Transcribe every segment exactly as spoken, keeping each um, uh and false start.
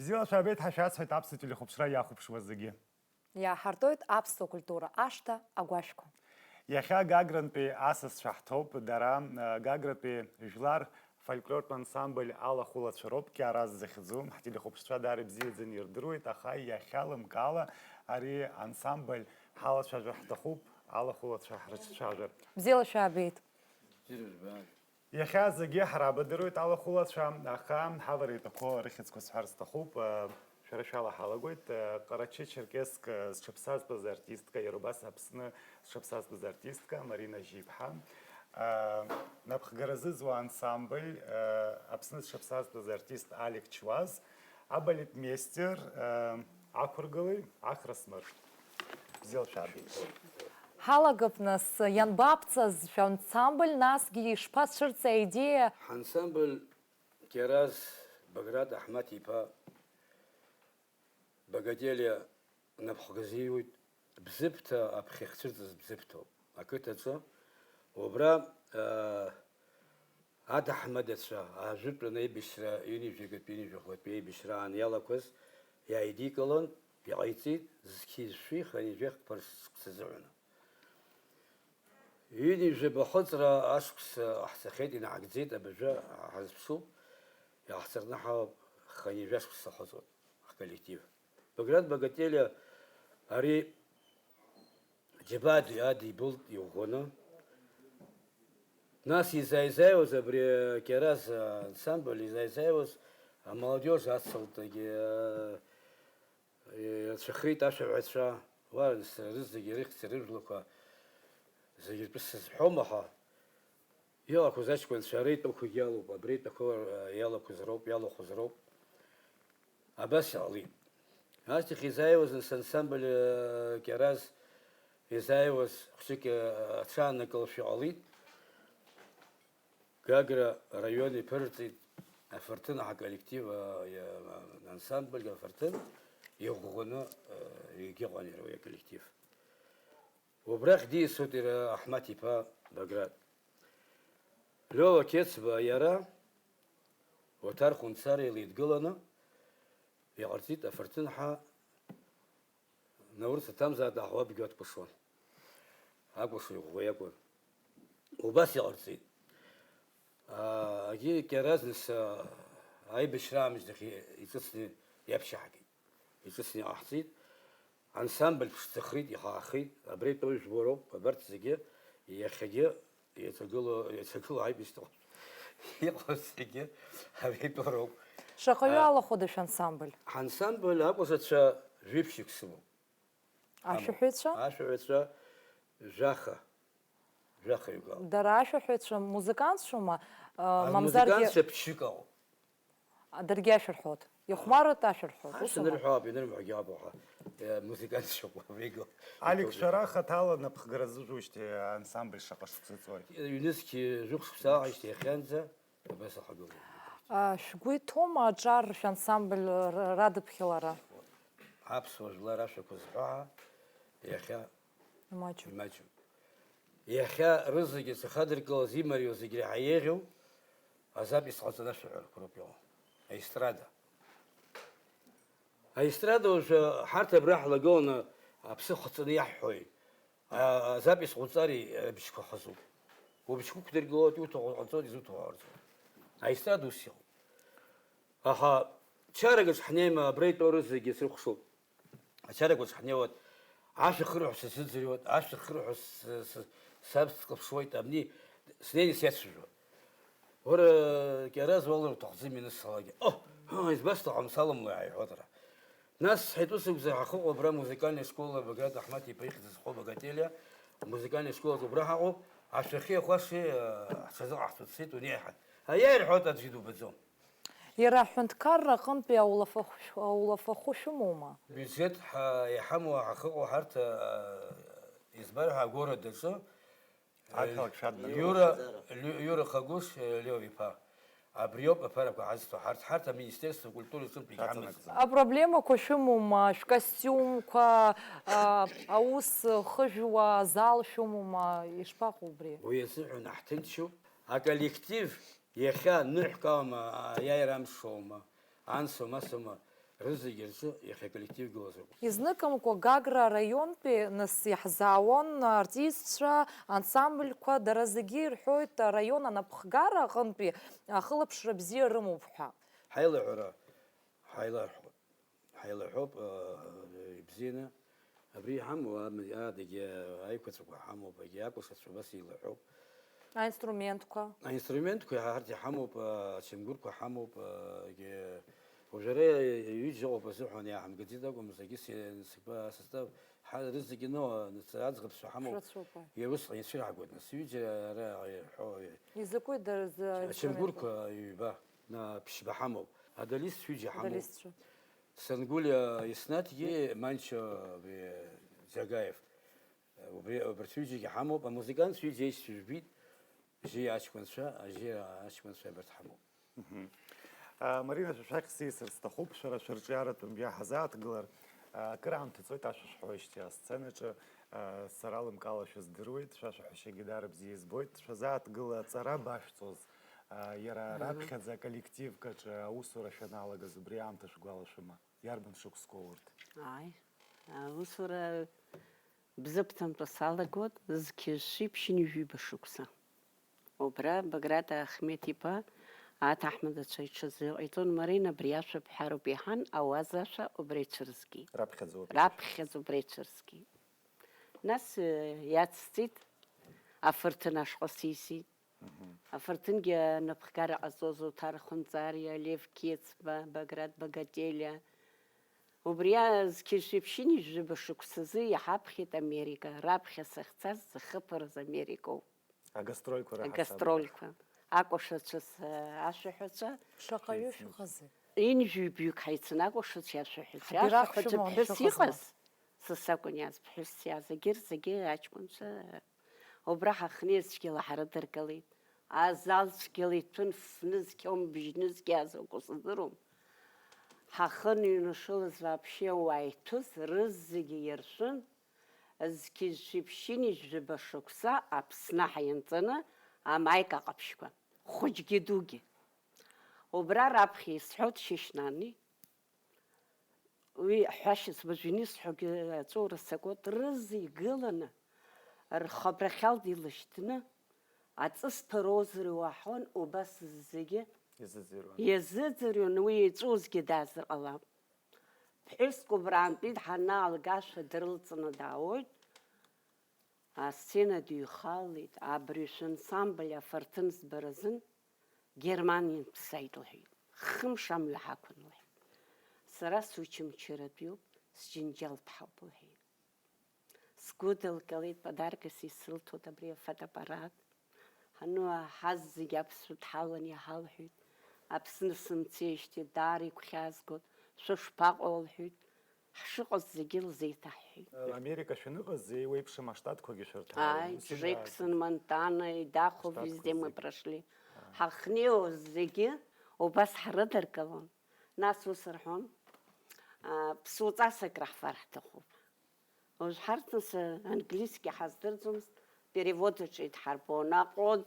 Бзиала шәаабеит, ҳәа шәасҳәеит аԥсуа телехәаԥшра иахәаԥшуазгьы. Иааҳартуеит аԥсуа культура ашҭа агәашәқәа. Иахьа Гагрантәи асасцәа ҳҭоуп, дара, э, Гагратәи жәлар фольклортә ансамбль Алахәылацәа роуп, Кьараз захьӡу. Ҳтелехәаԥшцәа даара ибзиаӡаны ирдыруеит, аха иахьа лымкаала ари ансамбль ҳалацәажәар ҳҭахуп, Алахәылацәа ҳрыҿцәажәар. Бзиала шәаабеит. Бзиара жәбааит. Иахьа зегьы ҳрабадыруеит алахәылацәа, аха ҳавараҩтәқәа рыхьӡқәа сҳәар сҭахуп. Шәара шәалаҳалагоит, Ҟарачы-Черкесск зҽаԥсазтәыз артистка, иара убас Аԥсны зҽаԥсазтәыз артистка Марина Жьиԥҳа. Напхгара зызуа ансамбль, Аԥсны зҽаԥсазтәыз артист Алик Чуаз, абалетмеистер, ақәыргылаҩ Ахра Смыр. Бзиала шәаабеит. Ҳалагап, нас, ианбаԥҵаз шәансамбль, насгьы ишԥацәырҵи аидеиа? Ҳансамбль Кьараз Баграт Аҳмаҭ-иԥа Багателиа напхгазиуит, Бзыԥҭа аԥхьа ихцәырҵыз Бзыԥҭоуп, ақыҭаҿы. Убра, аа, аҭаҳмадацәа ажәытәан аибашьра, ҩынҩажәи акатәи ҩынҩажәи хәбатәи аибашьраан иалақәаз иааидикылан, иҟаиҵеит, зқьи жәшәи хынҩажәи хԥа шықәса азыҳәан. Ҩынҩажәаба ахыҵра ашықәс ҟаҳҵахьеит, инаагӡеит, абыржәы ҳазԥшуп, иаҳҵарны ҳаауп, хынҩажәа шықәса ахыҵуеит ҳколлектив. Баграт Багателиа ари џьабаа ди-, адибылт иӷәӷәаны. Нас изааизааиуаз абри Кьараз ансамбль, изааизааиуаз амолодежь ацылтагьы, ирацәахеит ашәаҳәацәа, уа рызегьы рыхьӡ рыжәлақәа зегьы ртәы сызҳәом, аха иҟақәаз аҷкәынцәа ареитәақәагьы алоуп, абреитәақәа иалақәаз роуп, иалахәыз роуп. Абас иҟалеит. Ашьҭахь изааиуаз нас ансамбль, э, Кьараз изааиуаз хәҷык, э, аҽаанакылашәа ҟалеит. Гагра раион иԥырҵит афырҭын ҳаколлектив, а, иа-, ансамбль афырҭын иӷәӷәаны, а, егьыҟан иара уи аколлектив. Убрахь диасуеит иара Аҳмаҭ-иԥа Баграт. Лиола Қьецба иара Оҭар Хәынцариа илеидгыланы иҟарҵеит афырҭын ҳа Наурыз аҭамзааит аҳауа бгьы аҭкәашон. Акәашаҩ ӷәӷәа иакәын. Убас иҟарҵеит. Аа, егьи Кьараз нас, аа, аибашьра аамышьҭахь иҿыцны иаԥшьаҳгеит. Иҿыцны иҟаҳҵеит. Ансамбль ԥшӡахеит, ихаахеит. Абри атәы жәбо роуп, абарҭ зегьы иахьагьы Иаҿагыло, иаҿагыло аибашьраҟны иҟоу зегьы абри атәы роуп. Шаҟаҩы А, алахәыда шәансамбль? Ҳансамбль акәашацәа жәиԥшьык сымоуп. Ашәаҳәаҩцәа? Ашәаҳәаҩцәа жәаха, жәаха ҩык алоуп. Дара ашәаҳәаҩцәа музыкантцәоума, а, А, мамзаргьы музыкантцәа ԥшьҩык алоуп. А, даргьы ашәа рҳәоит. Ихәмарртә ашәа рҳәоит, Ашәа усума? Анырҳәо ауп, ианырҳәогьы ауп, аха, э, музыкантцәа ҟәабеигоуп. Алик, шәара хаҭала напхгара зыжәуижьҭеи ансамбль шаҟа шықәса ҵуеи? Ҩнызқь жәохә шықәса ааижьҭеи иахьанӡа абас иҳагылоуп. А, шәгәы иҭоума аҿар шәансамбль р-, радыԥхьалара? Аԥсуа жәлар ашәақәа зҳәо ҳәа иахьа Имаҷуп. Имаҷуп. Иахьа рызегьы зхадыркылаз, имариоу зегь реиҳа еиӷьу азапис ҟаҵаны ашәаҳәарақәа роуп иҟоу. Аестрада. Аестрада уажәы ҳарҭ абра ҳлагыланы аԥсы хҵаны иаҳҳәои, а-, азапис ҟауҵари абжьқәа хазуп. Убжьқәа ықәдыргылоит, иуҭаху ҟаҵоит, изуҭаху ҟарҵоит. Аестрада ус иҟоуп. Аха чарагаҿ ҳнеима, абра итәоу рызегьы срыхәшоуп. Ачарагәаҿ ҳнеиуеит, ашәа хырҳәа сазыӡырҩуеит, ашәа хырҳәа с-, с-, саб схыԥшуеит, абни снеины сиацәажәоит. Уара, Кьараз, уалыр уҭахӡами анысҳәалакгьы? О, ҳы, избасҭахым, салымлои, ҳаиҳәоит ара. Нас сҳәеит, ус акәзар, ҳахыҟоуп абра амузыкальный школа Баграт Аҳмаҭ-иԥа ихьӡ зхоу Багателиа, амузыкальный школаҿы убра ҳаҟоуп, ашәахьеи ахәашеи, э, ҳҽазыҟаҳҵоит, сҳәеит, унеиҳан. Аиеи, рҳәоит, аӡәгьы дубаӡом. Иара аҳәынҭқарра аҟынтәи аулафахә-, аулафахәы шәымоума? Бюджет ҳа-, иҳамоу ҳахыҟоу ҳарҭ, а, избар ҳәа агородаҿы, Ақалақь шәаднакылоит. Иура, Лиу-, Иура Хагәыш, э, Лео иԥа. Абриоуп аԥарақәа ҳазҭо ҳарҭ, ҳарҭ аминистерство акультура аҿынтәгьы ҳамаӡам. Шәаҵанакӡам. Апроблемақәа шәымоума, шәкостиумқәа, а, аус хыжәуа азал шәымоума, ишԥаҟоу убри? Уи азыҳәан ҳҭынчуп. Аколлектив иахьа ныҳәк аума, аиааира амш аума, анс аума, ас аума, Рызегьы рзы иахьа коллектив гылазароуп. Изныкымкәа Гагра араионтәи нас иаҳзаауан артистцәа, ансамбльқәа, дара зегьы ирҳәоит араион анапхгара аҟынтәи ахылаԥшра бзиа рымоуп ҳәа. Ҳаилаҳәара, ҳаиларҳәоит, ҳаилаҳәоуп, э, ибзианы. Абри иҳамоу ам-, адагьы аиқәаҵәақәа ҳамоуп, егьи акәашацәа убас еилаҳәоуп. Аинструментқәа. Аинструментқәа ҳарҭ иҳамоуп, ачамгәырқәа ҳамоуп, егьи уажәы ара ҩыџьа ыҟоуп азыҳәан иааҳамгаӡеит акәым, зегьы се-, состав ҳа-, рызегьы но, аӡӷабцәа ҳамоуп. Шрацәоуп, ааи. Иара усҟан ицәырҳагоит, нас ҩыџьа ара иҳәо, Изакәи дара рзы аинструментқәа? Ачамгәырқәа ҩба, на, ԥшьба ҳамоуп. Адолистцәа ҩыџьа ҳамоуп. Адолистцәа. Сангулиа Иснаҭгьы Манчо, э, Ӡагаев. Убри, убарҭ ҩыџьагьы ҳамоуп, амузыкант ҩыџьа ишьцәа жәбит, жьи аҷкәынцәа, ажьи аҷкәынцәа абарҭ ҳамоуп. А, Марина, шәа шәахь сеисыр сҭахуп, шәара шәырҿиаратәым иаҳазааҭгылар, а, акыр аамҭа ҵуеит ашәа шәҳәоижьҭеи асценаҿы, а, сара лымкаала шәыздыруеит, шәа шәаҳәашьагьы даара бзиа избоит, шәазааҭгыла аҵара башәҵоз, а, иара раԥхьаӡа аколлективк аҿы аусура шәаналагаз убри аамҭа шәгәалашәома? Иарбан шықәсқәоу урҭ? Ааи, аусура бзыԥҭантәа салагоит, зқьи жәшәи ԥшьынҩажәи ҩба шықәса. Убра Баграт Ахмеҭ-иԥа аҭаҳмадацәа иҽазыҟаиҵон, Марина, абри ашәа бҳәароуп иҳәан, ауазашәа убра ицәырызгеит. Раԥхьаӡа убри. Раԥхьаӡа убра ицәырызгеит. Нас, э, иацсҵеит, афырҭын ашҟа сисит. Афырҭынгьы анапхгара ҟазҵоз Оҭар Хәынҵариа, Лев Қьецба, Баграт Багателиа. Убри азқьи жәшәи ԥшьынҩажәи жәаба шықәсазы иҳаԥхьеит Америка. Раԥхьа сахьцаз зхыԥараз Америкоуп. Агастрольқәа раҳасабала. Агастрольқәа. Акәашацәа, ашәаҳәацәа. Шаҟаҩы шәыҟазеи? Ҩынҩажәи ҩбаҩык ҳаицын акәашацәеи ашәаҳәацәеи. Абираҟ Ашәаҳәацәа шәыман ԥҳәыс шәыҟазма? Иҟаз? Са сакәын иааз, ԥҳәысс иааз, егьырҭ зегьы аҷкәынцәа. Убра ҳахьнеиз цәгьала ҳрыдыркылеит. Азал цәгьала иҭәын, фнызқь аума, бжьнызқь иааз акәу сыздыруам. Ҳахьыныҩнашылаз вообще ауаа иҭәыз рызегьы иршәын, зқьи жәшәи ԥшьынҩажәи жәаба шықәса Аԥсны ҳаианҵаны амаика ҟаԥшьқәа, хәыҷгьы дугьы. Убра раԥхьа исҳәоит Шьышьнани. Уи ҳәашьас уажә инысҳәогьы аҵәуара сакуеит, рызегь гыланы, рхы абрахьалда илышьҭны, аҵыс ԥыроузар иуаҳауан, убас зегьы Изыӡырҩуан. Иазыӡырҩуан, уи иҵәуазгьы даазар ҟалап. Ԥҳәыск убраантәи дҳанаалга ашәа дрылҵны даауеит, асцена дыҩхалеит, абыржәы шәансамбль афырҭын збаразын Германиантә сааит лҳәеит. Хымш амҩа ҳақәын лҳәеит. Сара сучымчыратәиуп, сџьынџьал ҭҳауп лҳәеит. Сгәыдылкылеит, подаркас исылҭоит абри афотоаппарат. Ҳану ҳаз зегьы аԥсшәа дҳалан иҳалҳәеит. Аԥсны сымцеижьҭеи даара игәхьаазгоит, шәа шԥаҟоу лҳәеит. Ҳшыҟаз зегьы лзеиҭаҳҳәеит. Америка шәаныҟаз еиуеиԥшым аштатқәагьы шәырҭаауан. Ай, Джексон, Монтана, Идахо, везде мы прошли. Ҳахьнеиуаз зегьы убас ҳрыдыркылон. Нас ус рҳәон, а, ԥсуаҵас акраҳфар ҳҭахуп. Уажә ҳарҭ нас англисгьы ҳаздырӡомызт, перевод аҿы идҳарбон, аҟәыд,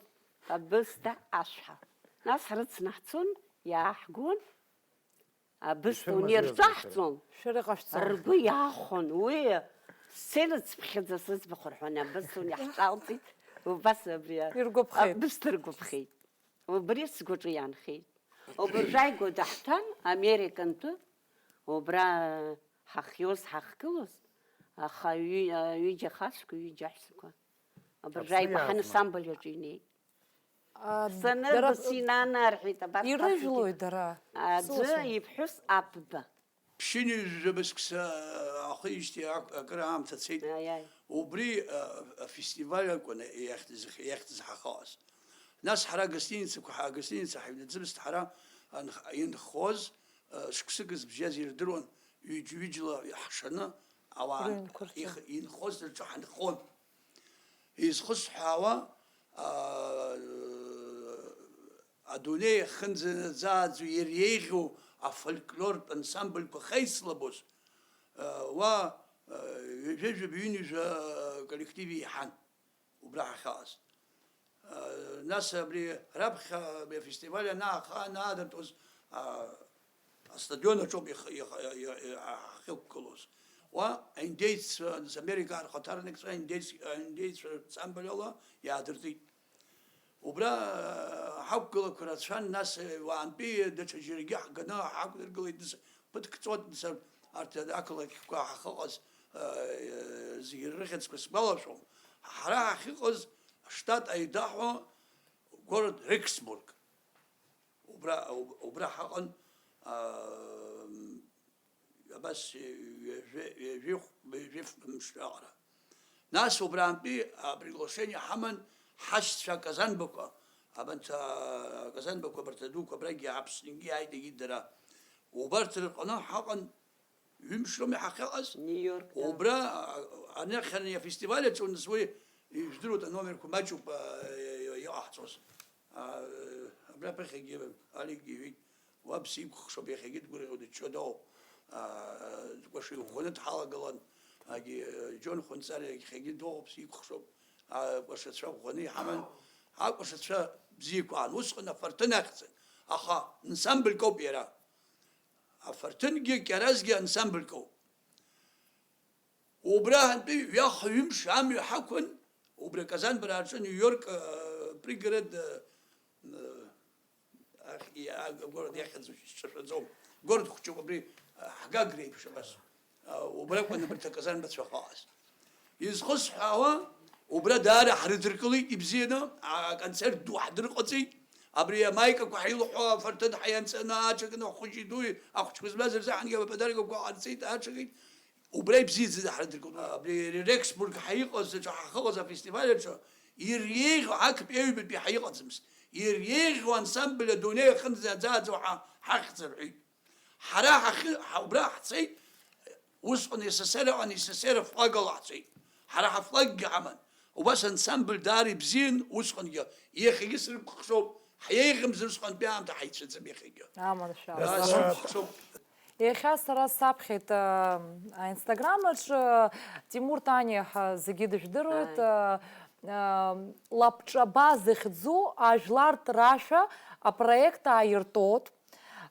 абысҭа, ашәа. Нас ҳрыцны ҳцон, иааҳгон, абысҭа Ишәырмазеиуаз унирҿаҳҵон, Шәара иҟашәҵон. ргәы иахәон, уи сцена цыԥхьаӡа сыӡбахә рҳәон, абысҭа униаҳҿалҵеит, убас абри а-, Иргәаԥхеит. Абысҭа ргәаԥхеит. Убри сгәаҿы иаанхеит. Убыржәы ааигәа даҳҭан, Американтәи, убра ҳахьиоз, ҳахьгылоз, аха ҩы-, ҩыџьа хацәқәа, ҩыџьа аҳәсақәа. Абыржәы Аԥсны ааигәа иаазма? ҳансамбль аҿы инеит. А, Санырба дара синанарҳәеит, абарҭ Ирыжәлои ҳацәгьы. дара? Аӡәы Сусу. Иԥҳәыс Аԥба. Ԥшьынҩажәи жәаба шықәса аахижьҭеи ак-, акыр аамҭа цеит. Аиаи. Убри, а, афестиваль акәын иахьӡыз-, иахьӡызҳахауаз. Нас ҳара агостиницақәа, ҳа-, агостиница ҳаҩнаӡымызт ҳара анх-, инхоз, а, шықәсык збжьаз ирдыруан, ҩыџ-, ҩыџьла ҳшаны ауаа Рыҩнқәа рҿы. Их-, инхоз рҿы ҳанхон. Изхысҳәаауа, аа, адунеи ахьынӡанаӡааӡо иреиӷьу афольклортә ансамбльқәа ахьеицлабоз, аа, уа, аа, ҩажәа-жәаба, ҩынҩажәа коллектив еиҳан убра ҳахьааз. Аа, нас абри раԥхьа абри афестиваль анааха-, анаадыртуаз, аа, Астадион аҿоуп иах-, иах-, иа-, иа-, иа-, ҳахьықәгылоз. Уа аиндеиццәа, нас Америкаа рхаҭарнакцәа аиндеиц-, аиндеиццәа рансамбль ала иаадыртит. Убра, э, ҳақәгылақәа рацәан, нас, э, уаантәи даҽа џьаргьы ҳганы ҳақәдыргылеит, нас ԥыҭк ҵуан, нас арҭ ақалақьқәа ҳахьыҟаз, э, зегьы рыхьӡқәа сгәалашәом. Ҳара ҳахьыҟаз аштат Аидаҳо, город Рексбург. Убра, уб-, убра ҳаҟан, аа, абас ҩажәи-, ҩажәи-, ҩажәи мш раҟара. Нас убраантәи априглашение ҳаман ҳашьцәа аказанбақәа, абанҭ аказанбақәа, абарҭ адуқәа абрагьы Аԥсныгьы иааит егьи дара. Убарҭ рҟны ҳаҟан. Ҩымш роума иҳахьыҟаз? Нью-Йорк, да. Убра, а, анахь ани афестиваль аҿы, нас уи, ижәдыруеит, аномерқәа маҷуп, а, иҟаҳҵоз. А, абра ԥыхьагьы Алик иҳәеит, уаб сикәыхшоуп, иахьагьы дгәырӷьо дыччо дыҟоуп. А, кәаша иӷәӷәаны дҳалагылан, агьи, Џьон Хәынҵариа иахьагьы дыҟоуп, сикәыхшоуп. А, кәашацәа ӷәӷәаны иҳаман. Акәашацәа бзиақәа аан, усҟан афырҭын ахьӡын. Аха ансамбльк ауп иара. Афырҭынгьы Кьаразгьы ансамбльк ауп. Убра ҳантәи ҩаха-ҩымш амҩа ҳақәын, убри аказанбарааҿы Нью-Йорк, э, пригород, э, э, ахь, и-, а, город иахьӡ сҿашәаӡом. Город хәҷуп абри, э, ҳгагра еиԥш абас. Э, убракәын абарҭ аказанбацәа ахьыҟаз. Изхысҳәаауа, убра даара ҳрыдыркылеит ибзианы, аконцерт ду ҳдырҟаҵеит. Абри амаикақәа ҳаилаҳәо афырҭын ҳаианҵаны, аҽакны ахәыҷи дуи, ахәыҷқәа змаз рзы ҳангьы аподаркақәа ҟарҵеит, аҽакит. Убра ибзиаӡаны ҳрыдыркылеит. Абри Рексбург ҳаиҟаз аҿы, ҳахыҟаз афестиваль аҿы, иреиӷьу актәи аҩбатәи ҳаиҟаӡамызт. Иреиӷьу ансамбль адунеи аҟынӡа аӡааӡо ҳа-, ҳахьӡ рҳәеит. Ҳара ҳахьы-, ҳа-, убра ҳцеит, усҟан С С Р ыҟан, С С Р афлаг ала ҳцеит. Ҳара ҳафлаггьы ҳаман. Убас ансамбль даара ибзиан усҟангьы, иахьагьы срыкәыхшоуп, ҳиеиӷьымзар усҟантәи аамҭа ҳаицәыӡым иахьагьы. Аманшәала. Нас срыкәыхшоуп. Иахьа сара саԥхьеит, а, аинстаграм аҿы, Тимур Таниа ҳа зегьы дыжәдыруеит, Ааи. а, а, Лабҿаба захьӡу ажәлартә рашәа апроект ааиртуеит.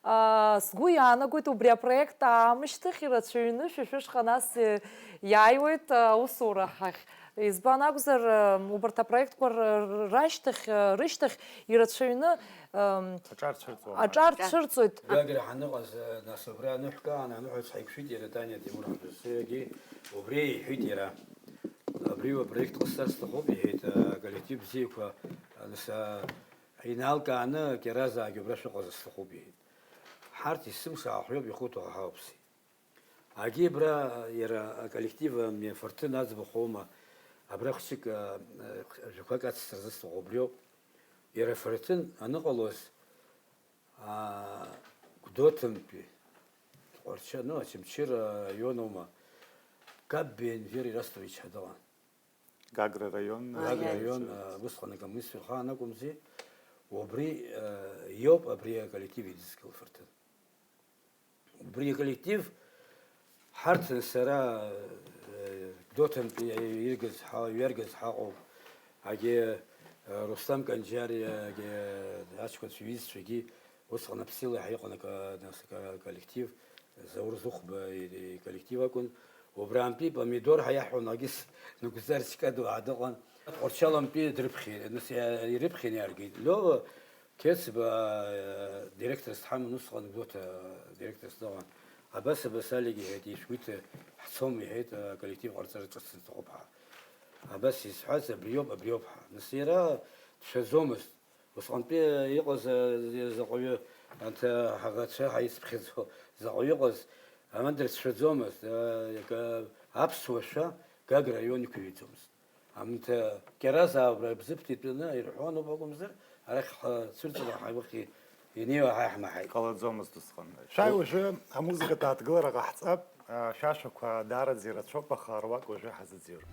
Аа, сгәы иаанагоит, убри апроект аамышьҭахь ирацәаҩны шәа шәышҟа нас, э, иааиуеит, э, аусура ҳахь. Избан акәзар, э, убарҭ апроектқәа р-, р-, рашьҭахь, э, рышьҭахь ирацәаҩны, эм, Аҿар цәырҵуа. Аҿар цәырҵуеит. Гагра ҳаныҟаз, э, нас убра аныҳәкаан, аныҳәац ҳаиқәшәеит иара Таниа Тимур ҳдосугьы, убри иҳәеит иара. Абри апроект ҟасҵар сҭахуп, иҳәеит, э, аколлектив бзиақәа, э, нас, э, Иналкааны, Кьаразаагьы убра шәыҟазар сҭахуп, иҳәеит. Ҳарҭ есымша ҳаҳәоуп, ихәыҭоу ҳауп, сҳәеит. Агьи абра иара аколлектив, ами, афырҭын аӡбахә аума, абра хәыҷык, а, а, жәақәак ацсҵар зысҭаху убриоуп. Иара афырҭын аныҟалоз, а, Гәдоуҭантәи Тҟәарча, ну, Очамчыра араион аума, Габбиа Енвер Ирастович ҳәа дыҟан. Гагра араион. Гагра араион, а, усҟан акоммунистцәа рхаан акәымзи, убри, а, иоуп абри аколлектив идызкыло афырҭын. Убри аколлектив ҳарҭ сара, а, Гәдоуҭантәи иргаз ҳа-, иҩаргаз ҳаҟоуп, агьи, а, Рустам Канџьариагьы, аҷкәынцәа иҩызцәагьы Усҟан Аԥсилаҳәа иҟан ак-, нас ак-, аколлектив, Заур Зыхәба и-, иколлектив акәын. Убраантәи Помидор ҳәа иаҳҳәон, агьыс Нугзар Чкадуаа дыҟан. Тҟәарчалантәи дрыԥхьеит, нас иа-, ирыԥхьан иааргеит. Лиова Қьецба, э, директорс дҳаман усҟан, Гәдоуҭа директорс дыҟан. Абас, абас Алик иҳәеит, ишәгәы иҭа, ҳцом, иҳәеит, аколлектив ҟарҵара ҿыц рҭахуп ҳәа. Абас изҳәаз абриоуп, абриоуп ҳәа. Нас иара дшәаӡомызт. Усҟантәи иҟаз, э, заҟаҩы, анҭ, э, ҳаӷацәа ҳаицԥхьаӡо заҟаҩы иҟаз, аман дрыцәшәаӡомызт, э, ка-, аԥсуа шәа Гагра араион иқәыҩӡомызт. Амҭа Кьаразаа убра Бзыԥҭа итәаны ирҳәон ауп акәымзар, арахь ҳцәырҵра ҳаимхи инеиуа ҳаи ҳмаҳаит. Иҟалаӡомызт усҟан. Шәааи уажәы амузыкатә ааҭгылара ҟаҳҵап. Э, шәашәақәа даараӡа ирацәоуп, аха руак уажәы ҳазыӡырҩып.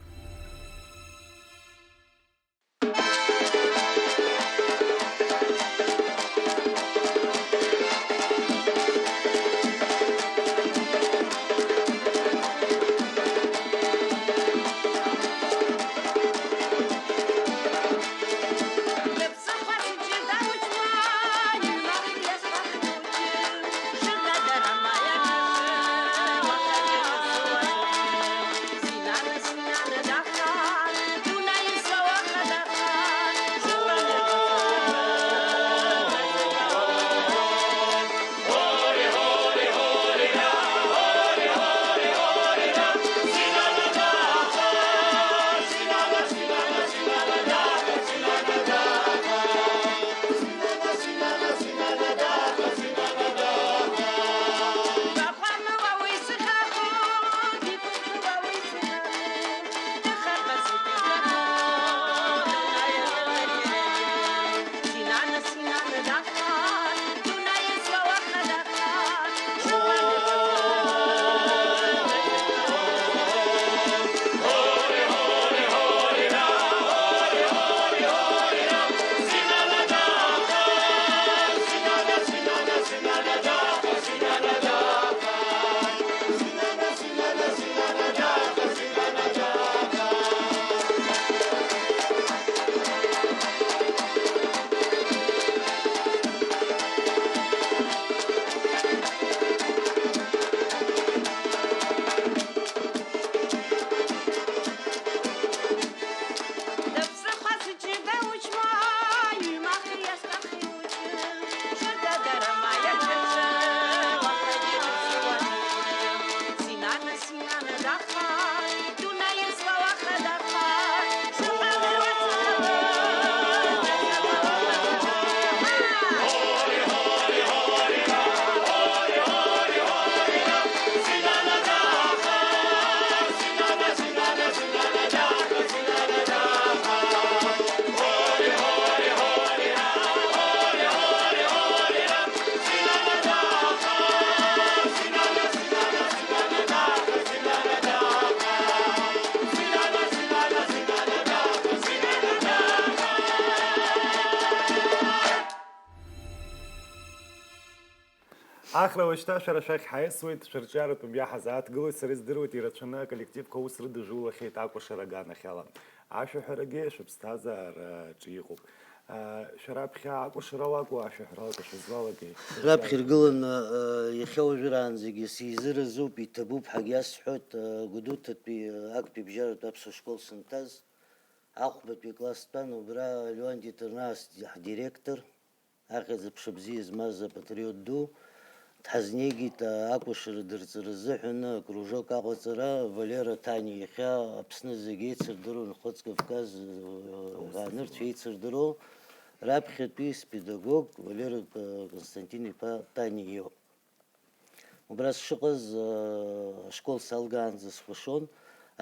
Ахра уажәшьҭа шәара шәахь ҳаиасуеит, шәырҿиаратәым иаҳа зааҭгылоит, сара издыруеит, ирацәаны аколлективқәа аус рыдыжәулахьеит акәашара аганахьала. Ашәаҳәарагьы шәыԥсҭазаараҿы иҟоуп. Шәара аԥхьа акәашара лакәу, ашәаҳәара лакәу шәызлалагеи? Раԥхьа иргыланы, иахьа уажәраанӡагьы сизыразуп, иҭабуп ҳәагьы иасҳәоит, Гәдоуҭатәи актәи бжьаратәи аԥсуа школ санҭаз, ахәбатәи класс стәан, убра Леуанти Ҭарнаас ҳдиректор, ахьӡ-аԥша бзиа змаз апатриот ду, дҳазнеигеит, а, акәашара дырҵара азыҳәан акружок аҟаҵара. Валера Ҭани, иахьа Аԥсны зегь еицырдыруа, Нхыҵ Кавказ, а, ҳәа анырцә еицырдыруа, раԥхьатәи спедагог Валера, а, Константин-иԥа Ҭани иоуп. Убра сшыҟаз, э, ашкол салгаанӡа схәашон.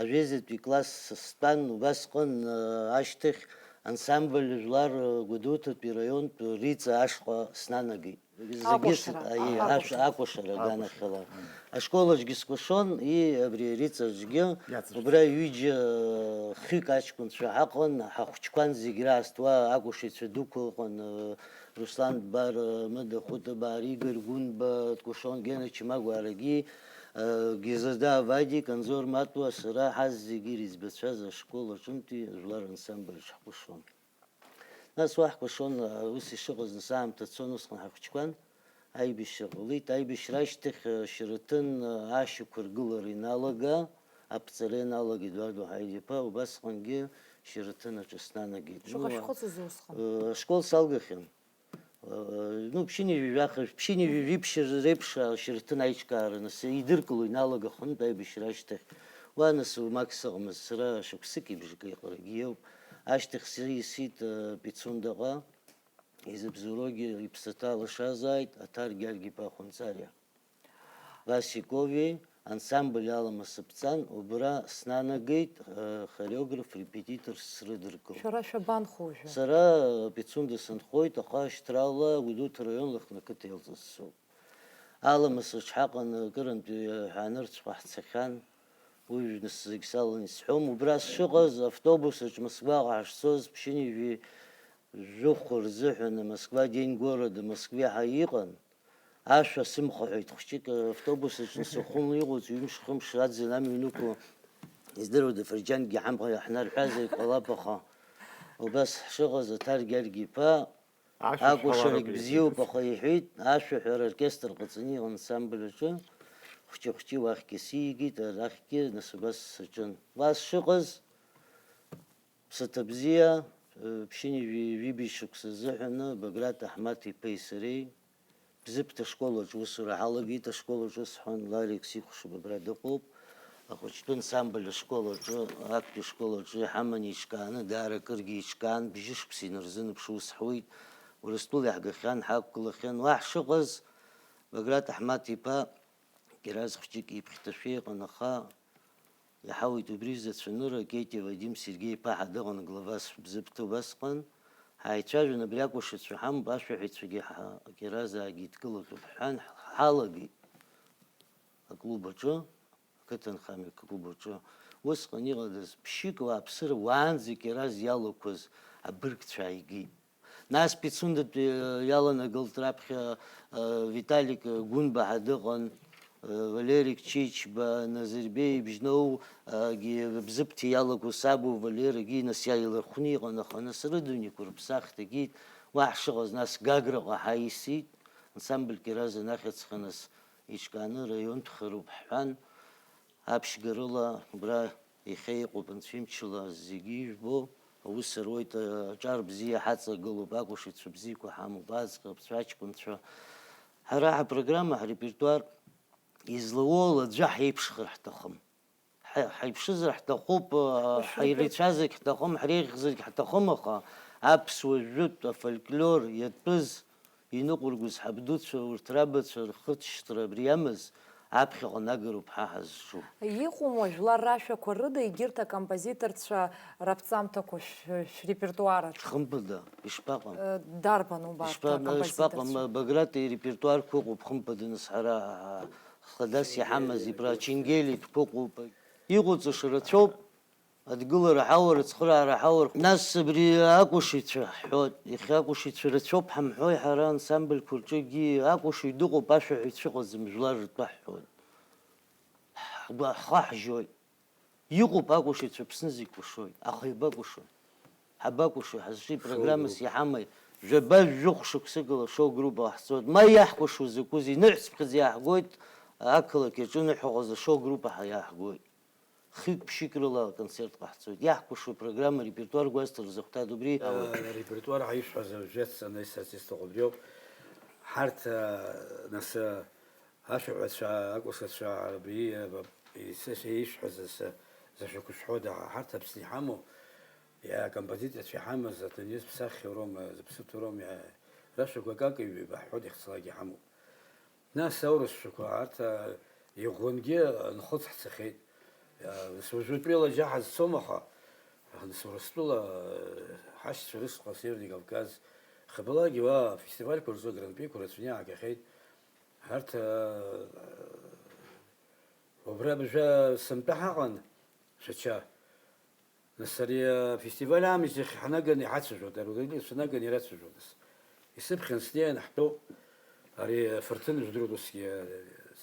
Ажәеизатәи класс стәан, убасҟан, э, ашьҭахь ансамбль жәлар, э, Гәдоуҭатәи раионтә Риҵа ашҟа снанагеит. Зегьы с-, Акәашара. Аиеи, Акәашара. Ашә-, акәашара Акәашара. Аганахьала. Мм. Ашкол аҿгьы скәашон, и абри Риҵа аҿгьы. Иацырҵеит. Убра ҩыџьа, э, хҩык аҷкәынцәа ҳаҟан, ҳахәыҷқәан зегь раасҭа уа акәашаҩцәа дуқәа ыҟан, э, Руслан Дбар, Мыда Хәыта Баар, Игорь Гәынба, Дкәашон Гена Чимагәарагьы, Гезада Вадик, Анзор Матуа, сара, ҳазегьы ирыӡбацәаз ашкол аҿынтәи жәлар ансамбль ҳкәашон. Нас уа ҳкәашон, ус ишыҟаз, нас аамҭа цон, усҟан ҳахәыҷқәан, аибашьра ҟалеит. Аибашьра ашьҭахь Шьараҭын ашьақәыргылара иналага, аԥҵара иналага Едуардо Ҳаида-иԥа, убасҟангьы Шьараҭын аҿы снанагеит. Шаҟа Ну, шәхыҵыз усҟан? Ашкол салгахьан. Ну, ԥшьынҩажәи жәаха, ԥшьынҩажәи жәиԥшь реиԥш Шьараҭын аиҿкаара, нас, идыркыло иналагахынтә аибашьра ашьҭахь. Уа, нас, уамак сыҟамызт, сара шықәсыки бжаки аҟарагьы иоуп. Ашьҭахь сисит, э, Пицундаҟа, изыбзоуроугьы иԥсаҭа лашазааит, Аҭар Гьаргь-иԥа Хәынҵариа. Васикови ансамбль аламыс бҵан, убра снанагеит, э, хореограф, репетитор срыдыркылт. Шәара шәабанхо уажәы? Сара, э, Пицунда сынхоит, аха шьҭрала Гәдоуҭа раион Лыхны ақыҭа еилзассоуп. Аламыс аҿ ҳаҟан, акырынтәи, э, ҳаанырцәҟа ҳцахьан, уи нас зегь салан исҳәом. Убра сшыҟаз, автобус аҿ Москваҟа ҳашцоз, ԥшьынҩажәи жәохә рзыҳәан Москва, День города Москве ҳа иҟан. Ашәа сымхаҳәеит, хәҷык автобус аҿы сыхәын, иҟоуҵ ҩымш-хымш аӡын амҩа нықәу, издыруада, Фырџьангьы ҳамҟа ҳнарҳәазар ҟалап, аха убас ҳшыҟаз Аҭар Гьаргь-иԥа, Ашәа акәашарагь шәҳәалароуп бзиоуп, иҳәеит. Аха иҳәит, ашәаҳәара оркестр ҟаҵаны иҟан ансамбль аҿы, хәҷы-хәҷы уахьгьы сигеит, арахьгьы, нас убас саҿын. Уа сшыҟаз, Ԥсаҭа бзиа, ԥшьынҩажәи жәибжь шықәса азыҳәаны Баграт Аҳмаҭ-иԥеи сареи Бзыԥҭа ашкол аҿы усура ҳалагеит, ашкол аҿы сҳәон, Ларик сихәаԥшып, абра дыҟоуп. Ахәыҷтәы ансамбль ашкол аҿы, актәи ашкол аҿы иҳаман еиҿкааны, даара акыргьы еиҿкаан, бжьышықәса инарзынаԥшуа ус ҳуит. Урыстәыла иаҳгахьан, ҳақәгылахьан. Уа ҳшыҟаз, Баграт Аҳмаҭ-иԥа Кираз хәҷык иԥхьҭашәа иҟан, аха иаҳауеит убри изацәанырра, Кетиа Вадим Сергеи-иԥа ҳа дыҟан, главас Бзыԥҭа убасҟан. Ҳаицәажәон, абри акәашацәа ҳамоуп, ашәаҳәаҩцәагьы ҳа-, Киразаагьы идкылатәуп ҳҳәан, ҳалагеит аклуб аҿы, ақыҭанхамҩа аклуб аҿы. Усҟан иҟадаз ԥшьҩык ауааԥсыра уаанӡа Кираз иалақәаз абыргцәа ааигеит. Нас Пицундатәи, э, иаланагалт раԥхьа, э, Виталик, э, Гәынба ҳәа дыҟан, э, Валерик Чичба, Назырбеи Бжьноу, э, гьы Бзыԥҭа иалаго сабу Валерагьы, нас иааилархәны иҟан, аха нас рыдунеиқәа рыԥсахт, егьит, уа ҳшыҟаз, нас Гаграҟа ҳаисит, ансамбль Кираз анахьыҵәҟьа нас иҿкааны раионтә хароуп ҳҳәан, аԥшьгарыла убра Иахьа иҟоуп, анцәа имчала зегьы ижәбо, аус руеит, аҿар бзиа ҳаҵагылоуп, акәашацәа бзиақәа ҳамоуп, аӡӷабцәа, аҷкәынцәа. Ҳара ҳапрограмма, ҳрепертуар излауоу ала аӡәы ҳаиԥшхар ҳҭахым. Ҳа-, ҳаиԥшызар ҳҭахуп, а, Ушәыргәыҵ. Ҳаирицәазаргь ҳҭахым, ҳреиӷьзаргь ҳҭахым, аха аԥсуа жәытә афольклор иатәыз иныҟәыргоз ҳабдуцәа, урҭ рабацәа рхырҭшьҭра абри иамаз аԥхьаҟа нагароуп ҳа ҳазҿу. Иҟоума жәлар рашәақәа рыда егьырҭ акомпозиторцәа раԥҵамҭақәа шә-, шәрепертуараҿ? Хымԥада, ишԥаҟам? Э, дарбан убарҭ Ишԥа-, акомпозиторцәа? Ишԥаҟам, Баграти ирепертуарқәа ыҟоуп, хымԥада, нас ҳара, а, хадас иҳамаз ибра Ченгелитәқәа ыҟоуп. Иҟоуҵаша рацәоуп. Адгылара ҳаур, ацхыраара ҳаур. Нас абри акәашаҩцәа ҳҳәоит. Иахьа акәашаҩцәа рацәоуп ҳамҳәои ҳара ансамбльқәа рҿы, егьи акәашаҩ дыҟоуп, ашәаҳәаҩцәа ыҟаӡам жәлар ртәы ҳҳәоит. Ҳгәы ҳхы ҳжьоит. Иҟоуп акәашаҩцәа, Аԥсны зегь кәашоит, аха иабакәашои? Ҳабакәашои? Ҳазҿи программас иҳамаи? Жәаба-жәохә шықәсык ала шоу-группа ҟаҳҵоит. Ма иаҳкәашо закәызеи? Ныҳәцыԥхьаӡа иааҳгоит, ақалақь иаҿыны ҳәа ҟаза шоу-группа ҳа-, иааҳгоит. Хҩык-ԥшьҩык рыла аконцерт ҟаҳҵоит. Иаҳкәашо апрограмма, арепертуар гәазҭо рзахәҭада убри? Э, ауеит. Арепертуар ҳәа исҳәаз уажәы ацҵаны исҳәарц исҭаху убриоуп. Ҳарҭ, э, нас, э, ашәаҳәацәа, акәашацәа, абри, э, исышәа ишәҳәаз, сы-, зашәақәышәҳәода, ҳарҭ Аԥсны иҳамоу, иа-, акомпозиторцәа иҳамаз, адунеи зыԥсаххьоу роума, зыԥсыҭоу роума, иа-, рашәақәа акака ҩба ҳҳәоит, иахьцалак иҳамоуп. Нас аурысшәақәа арҭ, а, иӷәӷәангьы нхыҵ ҳцахьеит. А, нас уажәытәыла џьа ҳазцом, аха, нас Урыстәыла, а, ҳашьцәа рышҟа Северный Кавказ, хабалагьы уа афестивальқәа рҿы агран-приқәа рацәаны иаагахьеит. Арҭ, а, убра абыржәы сынтәа ҳаҟан, Шәача. Нас ари афестиваль аамышьҭахь ҳнаганы иҳацәажәоит, ари аҩыза наганы ирацәажәоит, нас. Исыԥхьан снеин ҳтәоуп, ари афырҭын жәдыруеит усгьы,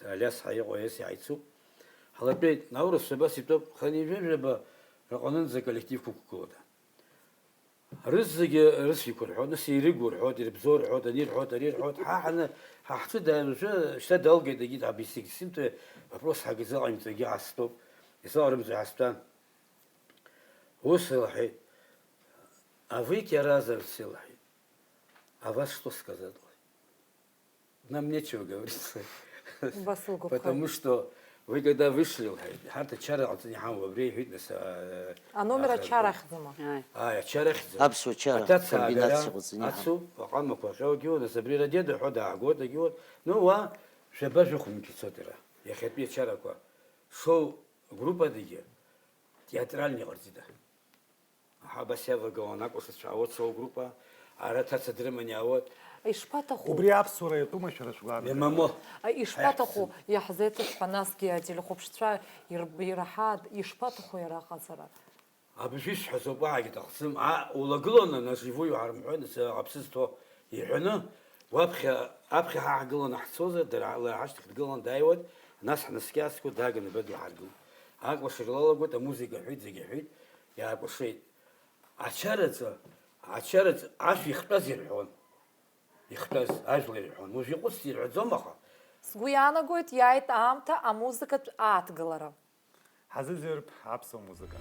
Алиас ҳәа иҟоу Алиас иааицуп. Ҳлатәеит, аурысцәа абас итәоуп, хынҩажәа-жәаба рҟынынӡа аколлектив ықәгылода. Рызегьы рысҩқәа рҳәоит, нас ирыгу рҳәоит, ирыбзоу рҳәоит, ани рҳәоит, ари рҳәоит, ҳа ҳаны, ҳа ҳҿы даажәы, шьҭа далгеит, егьит, абри сегь сымҭои вопрос ҳагьзыҟаимҵогьы ҳастәуп, исаларымҵо ҳастәан. Ус лҳәеит, а вы кьаразовцы лҳәеит, а вас что сказать лҳәеит? Нам нечего говорить. Убас лгәаԥхеит. Потому что вы когда вышли, лҳәеит, ҳарҭ ачара ҟаҵаны иҳамоуп, абри иҳәеит, нас, а, Аномер а, ачара ахьӡума? Ааи. Ааи, ачара ахьӡуп. Аԥсуа чара, аҭацаагара комбинациа ҟаҵаны иҳамоуп. Ацу, аҟама қәаҟьо агьиуан, нас абри радио дыҳәо даагоит агьиуан. Ну, уа, жәаба-жәохә мҩақәа ицоит иара. Иахьатәи ачарақәа. Шоу группадагьы театральный ҟарҵеит. Аҳа, абас иавагылан акәашацәа, аоцо агруппа, ара аҭаца дрыманы иаауеит. Ишԥаҭаху? Убри аԥсуара иатәума шәара шәгәаанагара? Имамо. А, ишԥаҭаху? Ҳаиҳәшьцәа. Иаҳзеиҭашәҳәа насгьы ателехәаԥшцәа ир-, ираҳа, ишԥаҭаху иара аҟаҵара? Абыржәы исҳәаз ауп, уаҳагьы аҭахӡам. А, улагыланы, наживую ҳарымҳәои, нас, аԥсы зҭо иҳәаны, уаԥхьа, аԥхьа ҳа ҳгыланы ҳцозар, дара ла ҳашьҭахь дгыланы дааиуеит, нас ҳнаскьа-ааскьо дааганы абра дыҳаргылоит. Акәашара лалагоит, амузыка ҳәеит, зегьы ҳәеит, иаакәашеит. Ачараҿы, ачараҿы ашә ихтәаз ирҳәон. Ихтәаз ажәлар ирҳәон. Уажә иҟәыҵ ирҳәаӡом, аха. Сгәы иаанагоит, иааит аамҭа амузыкатә ааҭгылара. Ҳазыӡырҩып аԥсуа музыка.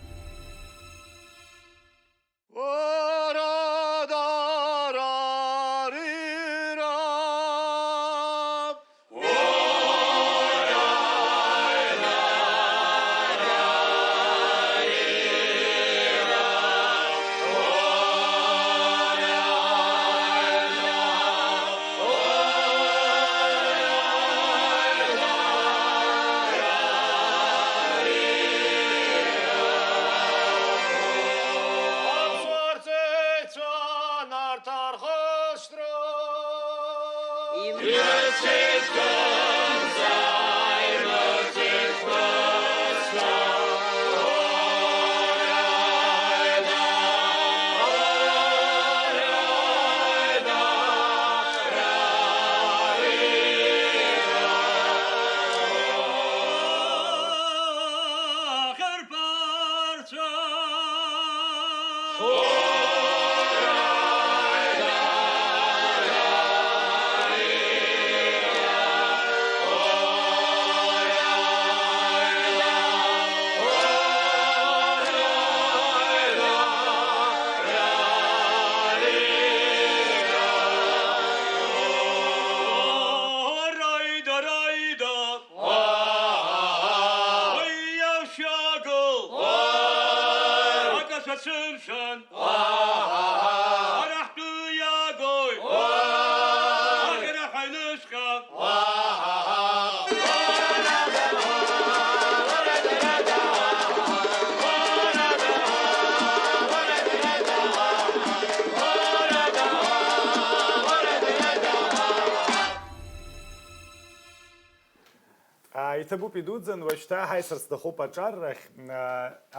Иҭабуп, идуӡӡан, уажәшьҭа ҳаицыр сҭахуп аҿар рахь.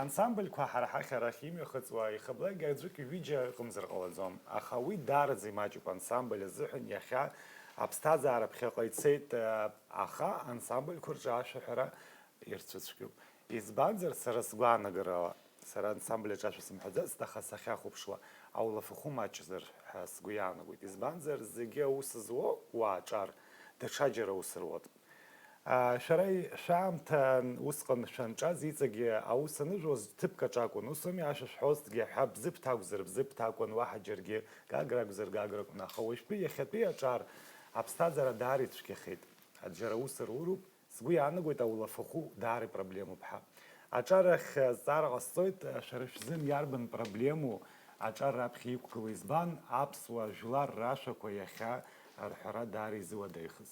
Ансамбльқәа ҳара ҳахь арахь имҩахыҵуа ихаблакгьы аӡәык ҩыџьа ыҟамзар ҟалаӡом, аха уи даараӡа имаҷуп ансамбль азыҳәан. Иахьа аԥсҭазаара ԥхьаҟа ицеит, аха ансамбльқәа рҿы ашәаҳәара ирцәыцәгьоуп. Избанзар, сара сгәаанагарала, сара ансамбль аҿы ашәа сымҳәаӡацт, аха сахьахәаԥшуа, аулафахәы маҷзар ҳәа сгәы иаанагоит. Избанзар, зегьы аус зуо уаа аҿар даҽаџьара аус руоуп. Шәара шәаамҭа усҟан шәанҿаз иҵегьы аус анышәоз ҭыԥк аҿакәын, ус ауми, ашәа шәҳәозҭгьы ҳәа, Бзыԥҭа акәзар Бзыԥҭа акәын, уаҳа џьаргьы, Гагра акәзар Гагра акәын, аха уажәтәи иахьатәи аҿар аԥсҭазаара даара ицәгьахеит. Аџьара аус руроуп, сгәы иаанагоит аулафахәы даара ипроблемоуп ҳәа. Аҿар ахь азҵаара ҟасҵоит, шәара шәзын иарбан проблемоу аҿар раԥхьа иқәгылоу, избан аԥсуа жәлар рашәақәа иахьа арҳәара даара изыуадаҩхаз?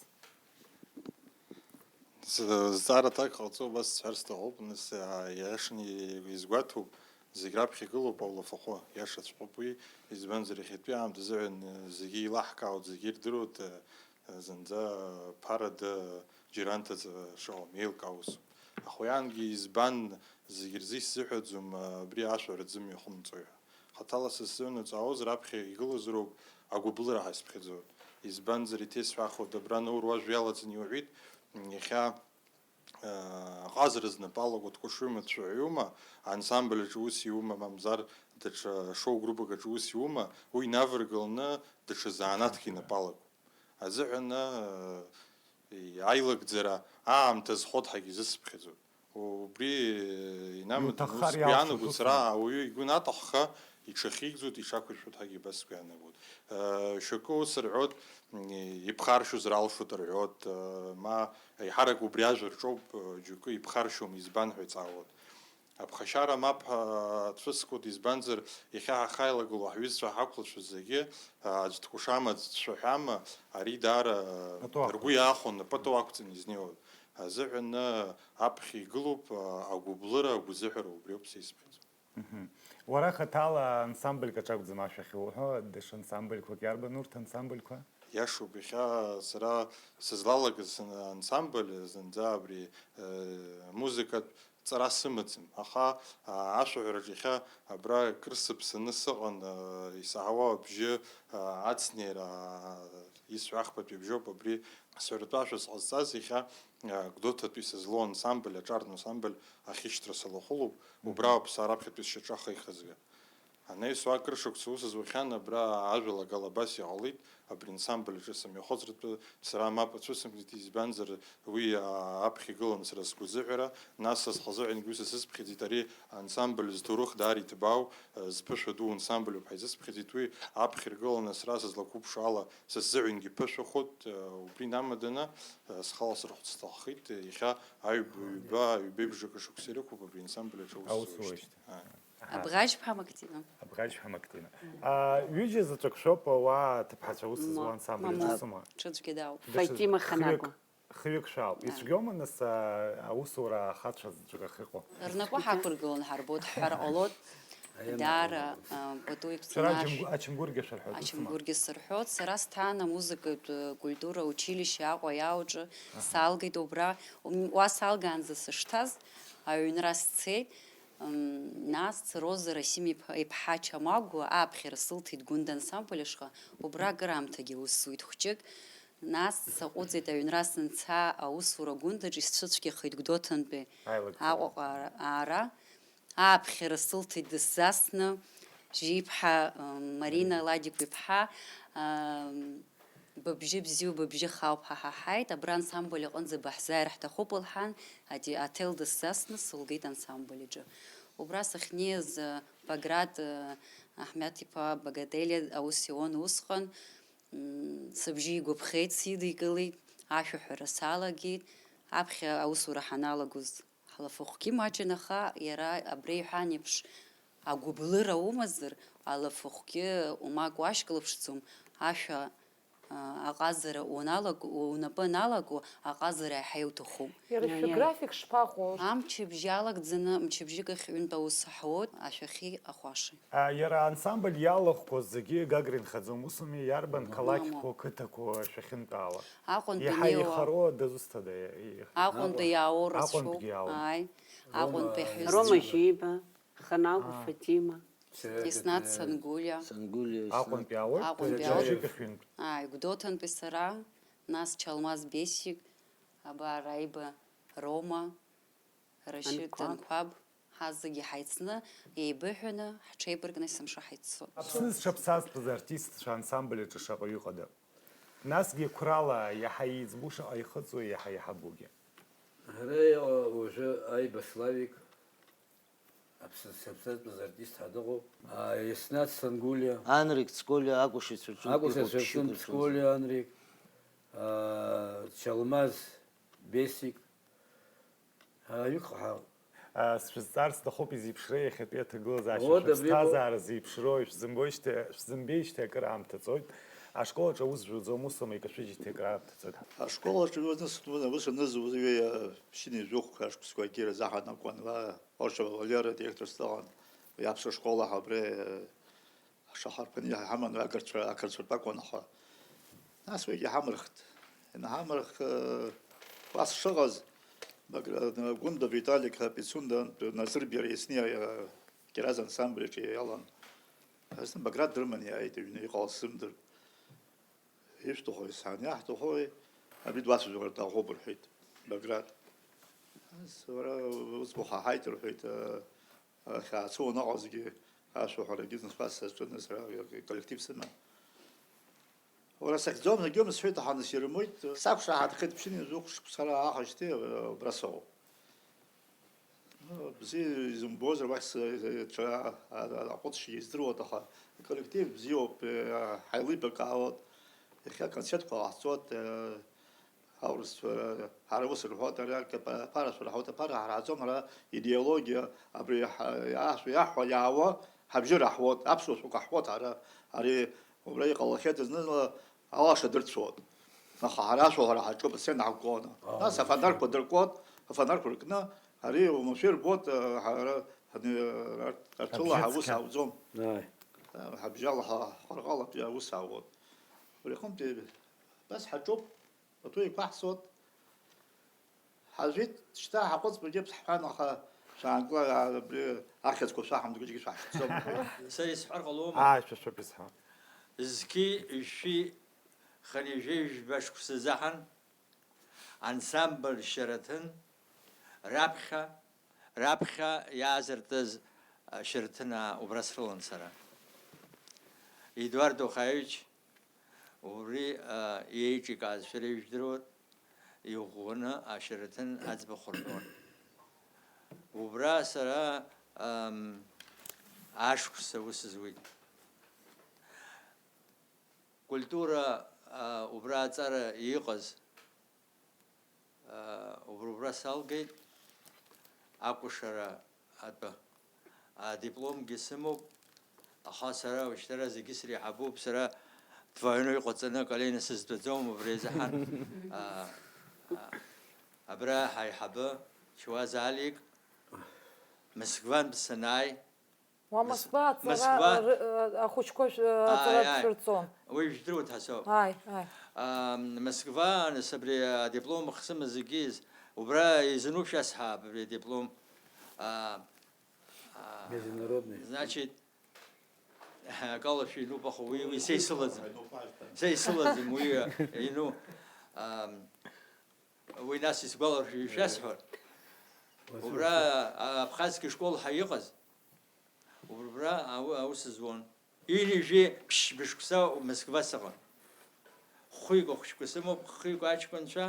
Зҵаара аҭак ҟалҵо, убас сҳәар сҭахуп, нас, иашаны изгәаҭоуп, зегь раԥхьа игылоуп аулафахәы, иашаҵәҟьоуп уи, избанзар, иахьатәи аамҭазыҳәан зегьы еилаҳкаауеит, зегьы ирдыруеит, зынӡа ԥарада џьара анҭыҵ шыҟам, еилкаауа усуп. Аха уи аангьы избан зегь рзы исзыҳәаӡом, абри ашәа рыӡымҩа хымҵои ҳәа. Хаҭала са сзыҩнаҵаауаз раԥхьа игылаз роуп агәыблыра ҳәа исыԥхьаӡоит. Избанзар, иҭесҳәахуеит, абра Наур уажә иалаҵаны иуҳәеит, иахьа, э, ҟазара знапы алаку дкәашоума, дцәаҳәаҩума, ансамбль аҿы ус иума, мамзар даҽа шоу-группак аҿы ус иума, уи инаваргыланы даҽа заанаҭк инапы алаку азыҳәан, э, аилагӡара аамҭа зхоит ҳәагьы изысыԥхьаӡоит. Убри инамҭан, иуҭаххар ус иалшоит, иаанагоит ус сара, ауаҩы игәы наҭахха, иҽахьигӡоит, иҽақәыршәоит ҳәагьы абас сгәы иаанагоит. Э, шьоукы ус рҳәоит, м, иԥхаршьозар алшоит рҳәоит, э, ма еиҳарак убри ажәа рҿоуп, э, џьоукы иԥхаршьом, избан ҳәа иҵаауеит. Аԥхашьара мап, а, ацәыскуеит, избанзар, иахьа ҳахаилагылоу ҳҩызцәа ҳақәлацәа зегьы, а, аӡә дкәашама, аӡә дцәаҳәама, ари даара, а, Пату ақәҵаны. Ргәы иаахәаны, пату ақәҵаны изнеиуеит. Азыҳәан, а, аԥхьа игылоуп, а, агәыблыра, агәазыҳәара убриоуп са исԥхьаӡо. Мгм. Уара хаҭала ансамбльк аҿы акәӡам ашәа ахьуҳәо, даҽа ансамбльқәак иарбан урҭ ансамбльқәа? Иашоуп, иахьа сара сызлалагаз ансамбль, зынӡа абри, э, музыкатә ҵара сымаӡам, аха, а, ашәаҳәараҿ иахьа абра кыр сыԥсаны сыҟан, а, исаҳауа абжьы, а, ацнеира, а, исҳәо ахԥатәи абжьоуп, абри сҳәаратәы ашәа зҟазҵаз иахьа, а, Гәдоуҭатәи сызлоу ансамбль, аҿартә ансамбль ахьышьҭра салахәылоуп, убра ауп са раԥхьатәи сшьаҿа ахы ихызга. Анаҩс уа акыр шықәса ус зуахьан, абра ажәалагала абас иҟалеит, абри ансамбль аҿы сымҩахыҵратәы сара мап ацәысымкит, избанзар, уи, а, аԥхьа игылан сара сгәазыҳәара, нас са схазыҳәангьы ус исысԥхьаӡеит, ари ансамбль зҭоурых даара иҭбаау, а, зԥышәа ду ансамбльуп ҳәа исысԥхьаӡеит, уи аԥхьа иргыланы сара сызлақәыԥшуа ала са сзыҳәангьы ԥышәахоит, а, убри инамаданы, а, схала сырхәыц сҭаххеит, иахьа аҩба, ҩба, ҩбеи бжакы шықәса ирықәуп абри ансамбль аҿы аус зуеижьҭеи. Аус зуеижьҭеи. А. Аҳа. Абӷажәԥҳа Мактина. Абӷажәԥҳа Мактина. Мм. А, ҩыџьа заҵәык шәоуп ауаа аҭыԥҳацәа аус зуа Ма-, ансамбль мамоу, аҿы сымоу? Ҽаӡәгьы дауп. Даҽаӡә Фатима хҩык, Ханаку. Хҩык шәаауп. Да. Ицәгьоума, нас, а, аусура ахацәа заҵәык ахьыҟоу? Рнапы ҳақәыргыланы ҳарбоит, ҳҳәар ҟалоит. Аианагома. Даара, а, пату иқәҵаны. Шәара ашә-, Ачымгәыргьы шәырҳәоит, усыма? Ачымгәыргьы сырҳәоит. Сара сҭан амузыкатә, э, культура училище Аҟәа иауҿы. Аҳа. Салгеит убра. М, уа салгаанӡа сышҭаз, аҩнра сцеит. М, нас Роза Расим иԥ-, иԥҳа Чамагәуа ааԥхьара сылҭеит Гәында ансамбль ашҟа, убра акыраамҭагьы аус зуит хәҷык. Нас саҟәыҵит аҩнра санца аусура Гәындаҿ, исцәыцәгьахеит Гәдоуҭантәи Аилагӡара. Аҟәаҟа аара. Ааԥхьара сылҭеит дысзасны, Жьиԥҳа, м, Марина Ладикәа иԥҳа, м, Быбжьы бзиоу, быбжьы хаауп ҳәа ҳаҳаит, абра ансамбль аҟынӡа баҳзааир ҳҭахуп, лҳәан, ати-, аҭел дысзасны сылгеит ансамбль аҿы. Убра сахьнеиз, э, Баграт, э, Аҳмеҭ-иԥа Багателиа аус иуан усҟан, м, сыбжьы игәаԥхеит, сидикылеит, ашәаҳәара салагеит, аԥхьа аусура ҳаналагоз. Ҳлафахәгьы маҷын, аха иара абра иҳәан еиԥш, агәыблыра умазар, алафахәгьы умак уашьклаԥшӡом, ашәа а, аҟазара уаналаг-, унапы аналаго, аҟазара иаҳа иуҭахуп. Иара Иа, шәграфик шԥаҟоу? Амчыбжь иалагӡаны мчыбжьык ахь ҩынтә аус ҳауоит, ашәахьеи ахәашеи. А, иара ансамбль иалахәқәоу зегьы Гагра инхаӡом, усами, иарбан Мамоу. Қалақьқәоу, қыҭақәоу шәахьынтәаауа? Аҟәантәи Иаҳа инеиуа. Ихароу дызусҭада, и-, и-, Аҟәантәи иааур Аҟәантәгьы рацәоуп. Иааур. Ааи. Аҟәантәи Рома. Аҳәыс. Рома Жьиба, Ханалгәа Аа. Фатима. Иснат Сангулиа. Сангулиа, Аҟәантәи Иснат. Аауеит, Аҟәантәи Џьарџьик аауеит. Ахьынтә. Ааи, Гәдоуҭантәи сара, нас Чалмаз Бесик, абар Аиба Рома, Рашьыҭ Анқәаб. Анқәаб, ҳазегьы ҳаицны, еибыҳәаны, ҳҽеибаркны есымша ҳаиццот. Аԥсны зҽаԥсазтәыз артистцәа ансамбль аҿы шаҟаҩы ыҟада? Насгьы қәрала иаҳа иӡбу шаҟа ихыҵуеи иаҳа иаҳабугьы? Ара иҟоу уажәы Аиба Славик, Аԥсны зҽаԥсазтәыз артист ҳәа дыҟоуп. А, Еснаҭ Сангулиа. Анрик Цколиа акәашацәа рҿынтә иҟоуп Акәашацәа рҿынтә ԥшьҩык рҿынтә. Цколиа Анрик, а, Чалмаз Бесик, а, ҩык ҳауп. А, сшәызҵаарц сҭахуп изеиԥшра иахьатәи аҭагылазаашьа. Вот, абри шәыԥсҭазаара зеиԥшроу шәзымбоижьҭеи, шәзымбеижьҭеи акыр аамҭа ҵуеит. Ашкол аҿы аус зуӡом, ус ама икашәыжьҭеи акыр аамҭа ҵуеит. Ашкол аҿы ус, ус анызуз, уи, а, ԥшьынҩажәохә ашықәсқәа акира заҳан акәын, ла Оршава Валера директорс дыҟан, уи аԥсуа школ аҳ абри, а, Ҳшаҳарԥаны иҳаман уи агырцәа, ақырҭцәа ртәы акәын, аха нас уигьы ҳамырхт. Ианҳамырх, э, класс шыҟаз, Багра-, Гәында Виталик, Пицунда, Назырбеи иара Есни, э, Кираз ансамбль аҿы иалан. Зны Баграт дрыманы иааит, аҩны иҟалаз сзымдыр. Ишәҭаху исҳәан, иаҳҭахуи, абри дуацәажәар ҭахуп, рҳәеит, Баграт. Ас, уара, уӡбахә ҳаҳаит, рҳәеит, э, Ахьаацәоу анаҟазгьы ашәаҳәарагьы зынхас саҿын, сара коллектив сыман. Уара сахьӡом, зегьы сҳәеит, аха нас ирымоит. Сақәшаҳаҭхеит ԥшьынҩажәи жәохә шықәса ара аҟажьтәи, э, убра сыҟоуп. Ну, бзиа изымбозар, уахь сы-, сы-, ҽа-, а-, а-, аҟәыҵшьагьы издыруан, аха аколлектив бзиоуп, э, ҳаилибакаауан. Иахьа аконцертқәа ҟаҳҵоит, э, Аурысцәа, ҳара ус рҳәоит, ара аԥара шәара ҳәоит, аԥара ҳара ҳаӡом, ҳара идеологиа, абри ҳа-, иаҳ-, иаҳҳәо, иаауа, ҳабжьы раҳуеит, аԥсуа шәҟәқәа ҳҳәоит ҳара, ари убра иҟалахьеит зны-зынла алаша дырцәоит. Аха ҳара ашәа ҳара ҳаҿуп, асцена ҳақәгыланы. Нас афонарқәа дыркуеит, афонарқәа ркны, ари уамашәа ирбоит, ҳара ҳани-, арҭ-, арҭ-, арҭ-, ҳара ус ҳауӡом. Ааи. Ҳабжьала ҳа-, ҳхарҟалатәи аус ҳауеит. Убри аҟынтәи абас ҳаҿуп. Маҭәа еиқәаҳҵоит. Ҳажәит, шьҭа ҳаҟәыҵ, бгьы ҳҳәан, аха шәаанкыла, абри ахьӡқәа шәаҳамдгьы шәаҳшәҵом. Са исҳәар ҟалома? Ааи, шәа шәоуп исҳәо. Зқьи жәшәи хынҩажәи жәба шықәса заҳан, ансамбль Шьараҭын раԥхьа, раԥхьа иаазыртыз, а, Шьараҭынаа убра срылан сара. Едуард Охаевич, Убри, а, иеиҿикааз шәара ижәдыруеит, иӷәӷәаны ашьараҭын аӡбахә рҳәон. Убра сара, ам, ашықәс аус зуит. Культура, а, убра аҵара иҟаз, Убра-убра салгеит акәашара атәы. Адипломгьы сымоуп, аха сара ушьҭара зегьы среиҳабуп, сара двойной ҟаҵаны акалена сызтәаӡом, убри азыҳәан, а, а, абра ҳаиҳабы Чуаз Алик, Москвантә санааи, Уа Мыс-, Москва аҵара, Москва. Р-, р-, ахәыҷқәа шә-, аҵара Ааи, ааи. Дшәырҵон. Уи жәдыруеит ҳасоу. Ааи, ааи. Ам, Москва, нас абри адиплом ахсымаз зегьы из-, убра изануп шәасҳәап, абри адиплом. А, а, Международный. Значит, акалашәа инуп, аха уи, уи са исылаӡам. Са исылаӡам, уи, а, ину. Ам, уи нас исгәаларшәо ишәасҳәар. Убра, а, Абхазский школ ҳәа иҟаз, Убра ау-, аус зуан. Ҩынҩажәи ԥшьба шықәса Москва сыҟан. Хәҩык ахәыҷқәа сымоуп, хҩык аҷкәынцәа,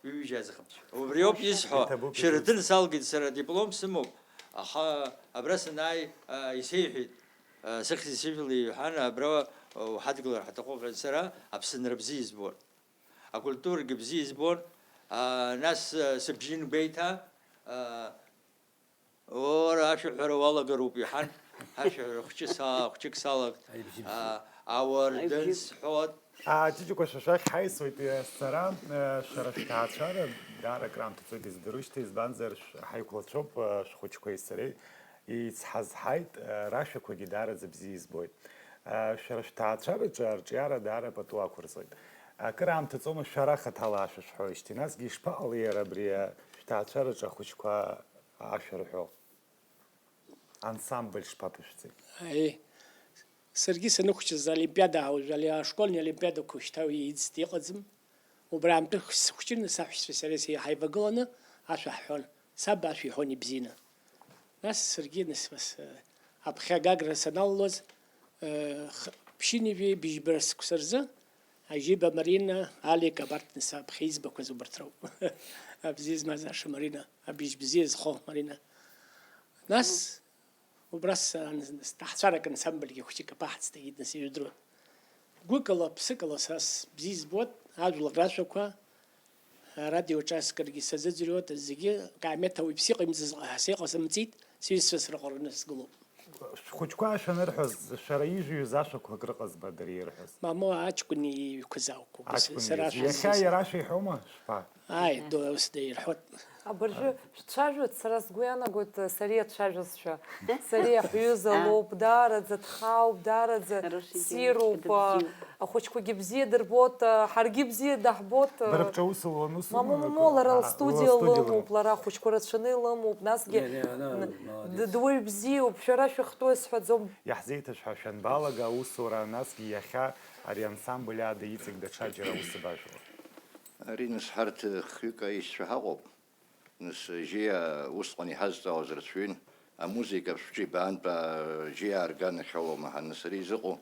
ҩыџьа аӡӷабцәа. Убри ауп исҳәо, иҭабуп, Шьараҭын иҭабуп. Салгеит сара адиплом сымоуп, аха абра санааи, а, исеиҳәеит, а, сыхьӡи сыжәлеи иҳәан, абра, а, уҳадгылар ҳаҭахуп ҳәа сара Аԥсынра бзиа избон. Акультурагьы бзиа избон, а, нас, а, сыбжьы нгәеиҭа, а, Уара ашәаҳәара уалагароуп, иҳәан, ашәаҳәара хәҷы са-, хәҷык салагт. Аибжьыбжьы. Аа, Ауардын Ибжьы- сҳәот. Аҷыҷыкәа шәа шәахь ҳаиасуеит, э, сара, э, шәара шәҭаацәара даара акраамҭа ҵуеит издыруеижьҭеи, избанзар, шә-, ҳаиқәлацәоуп, э, шәхәыҷқәеи сареи, ицҳазҳаит, э, рашәақәагьы даараӡа бзиа избоит. Э, шәара шәҭаацәараҿы арҿиара даара пату ақәырҵоит. Акыр аамҭа ҵуама шәара хаҭала ашәа шәҳәоижьҭеи, насгьы ишԥаҟалеи иара абри, э, шәҭаацәараҿы ахәыҷқәа ашәа рҳәо? Ансамбль шԥаԥышәҵеи? Аи, саргьы саныхәыҷыз олимпиада, уажә али-, ашкольни олимпиадақәа шьҭа уи иӡт иҟаӡам. Убра аамҭа схәыҷын, саҳәшьцәеи сареи ҳаивагыланы ашәа ҳҳәон. Саб ашәа иҳәон ибзианы. Нас саргьы, нас, нас, э, аԥхьа Гагра саналалоз, э, х-, ԥшьынҩажәи быжьба шықәса рзы Ажьиба Марина, Алик, абарҭ нас аԥхьа избақәаз убарҭ роуп. Абзиа змаз аша Марина, абыжь бзиа зхо Марина. Нас убра с-, ан-, с-, ҳцәарак ансамбльгьы хәыҷык аԥаҳҵ дагьит нас иҩдыруан. Гәыкала, ԥсыкала са сбзиа избоит ажәлар рашәақәа, арадиоҿы аскаргьы сазыӡырҩуеит, зегьы акаамеҭ ауаҩԥс иҟаимҵаз ҟаҳа сыҟаҵамҵеит, сҩызцәа срыҟараны сгылоуп. Шәхәыҷқәа ашәа анырҳәоз, шәара ижәҩыз ашәақәа акрыҟазма дара ирҳәоз? Мамоу аҷкәын иҩқәаз ауп, убас Аҷкәын сара иҩыз. Ашәа Иахьа исымаз. Иара ашәа иҳәома? Шәфа. Ааи, ду-, ус дирҳәоит. Абыржәы шәцәажәоит, сара сгәы иаанагоит, Сариа дцәажәозшәа. Сариа ҳҩыза А. лоуп, даараӡа дхаауп, даараӡа Хороший ссируп, девочка, дыбзиоуп. Ахәыҷқәагьы бзиа дырбоит, ҳаргьы бзиа даҳбоит. Бара бҿы аус луан, ус Мамоу, луан, мамоу, лара а, лстудиа луа лымоуп, лстудиа лара ахәыҷқәа рацәаны илымоуп, насгьы Не, не, она д-, молодец. Дуаҩ бзиоуп, шәара шәыхтәы сҳәаӡом. Иаҳзеиҭашәҳәа, шәанбалага аусура, насгьы иахьа ари ансамбль ада иҵегь даҽаџьара аус абажәуа? Ари нас ҳарҭ хҩык аишьцәа ҳаҟоуп. Нас, жьиа усҟан иҳазҵаауаз рацәаҩын, амузыка шәҿы ибаантәа, жьиа арганахьалоума ҳәа, нас ари изыҟоу,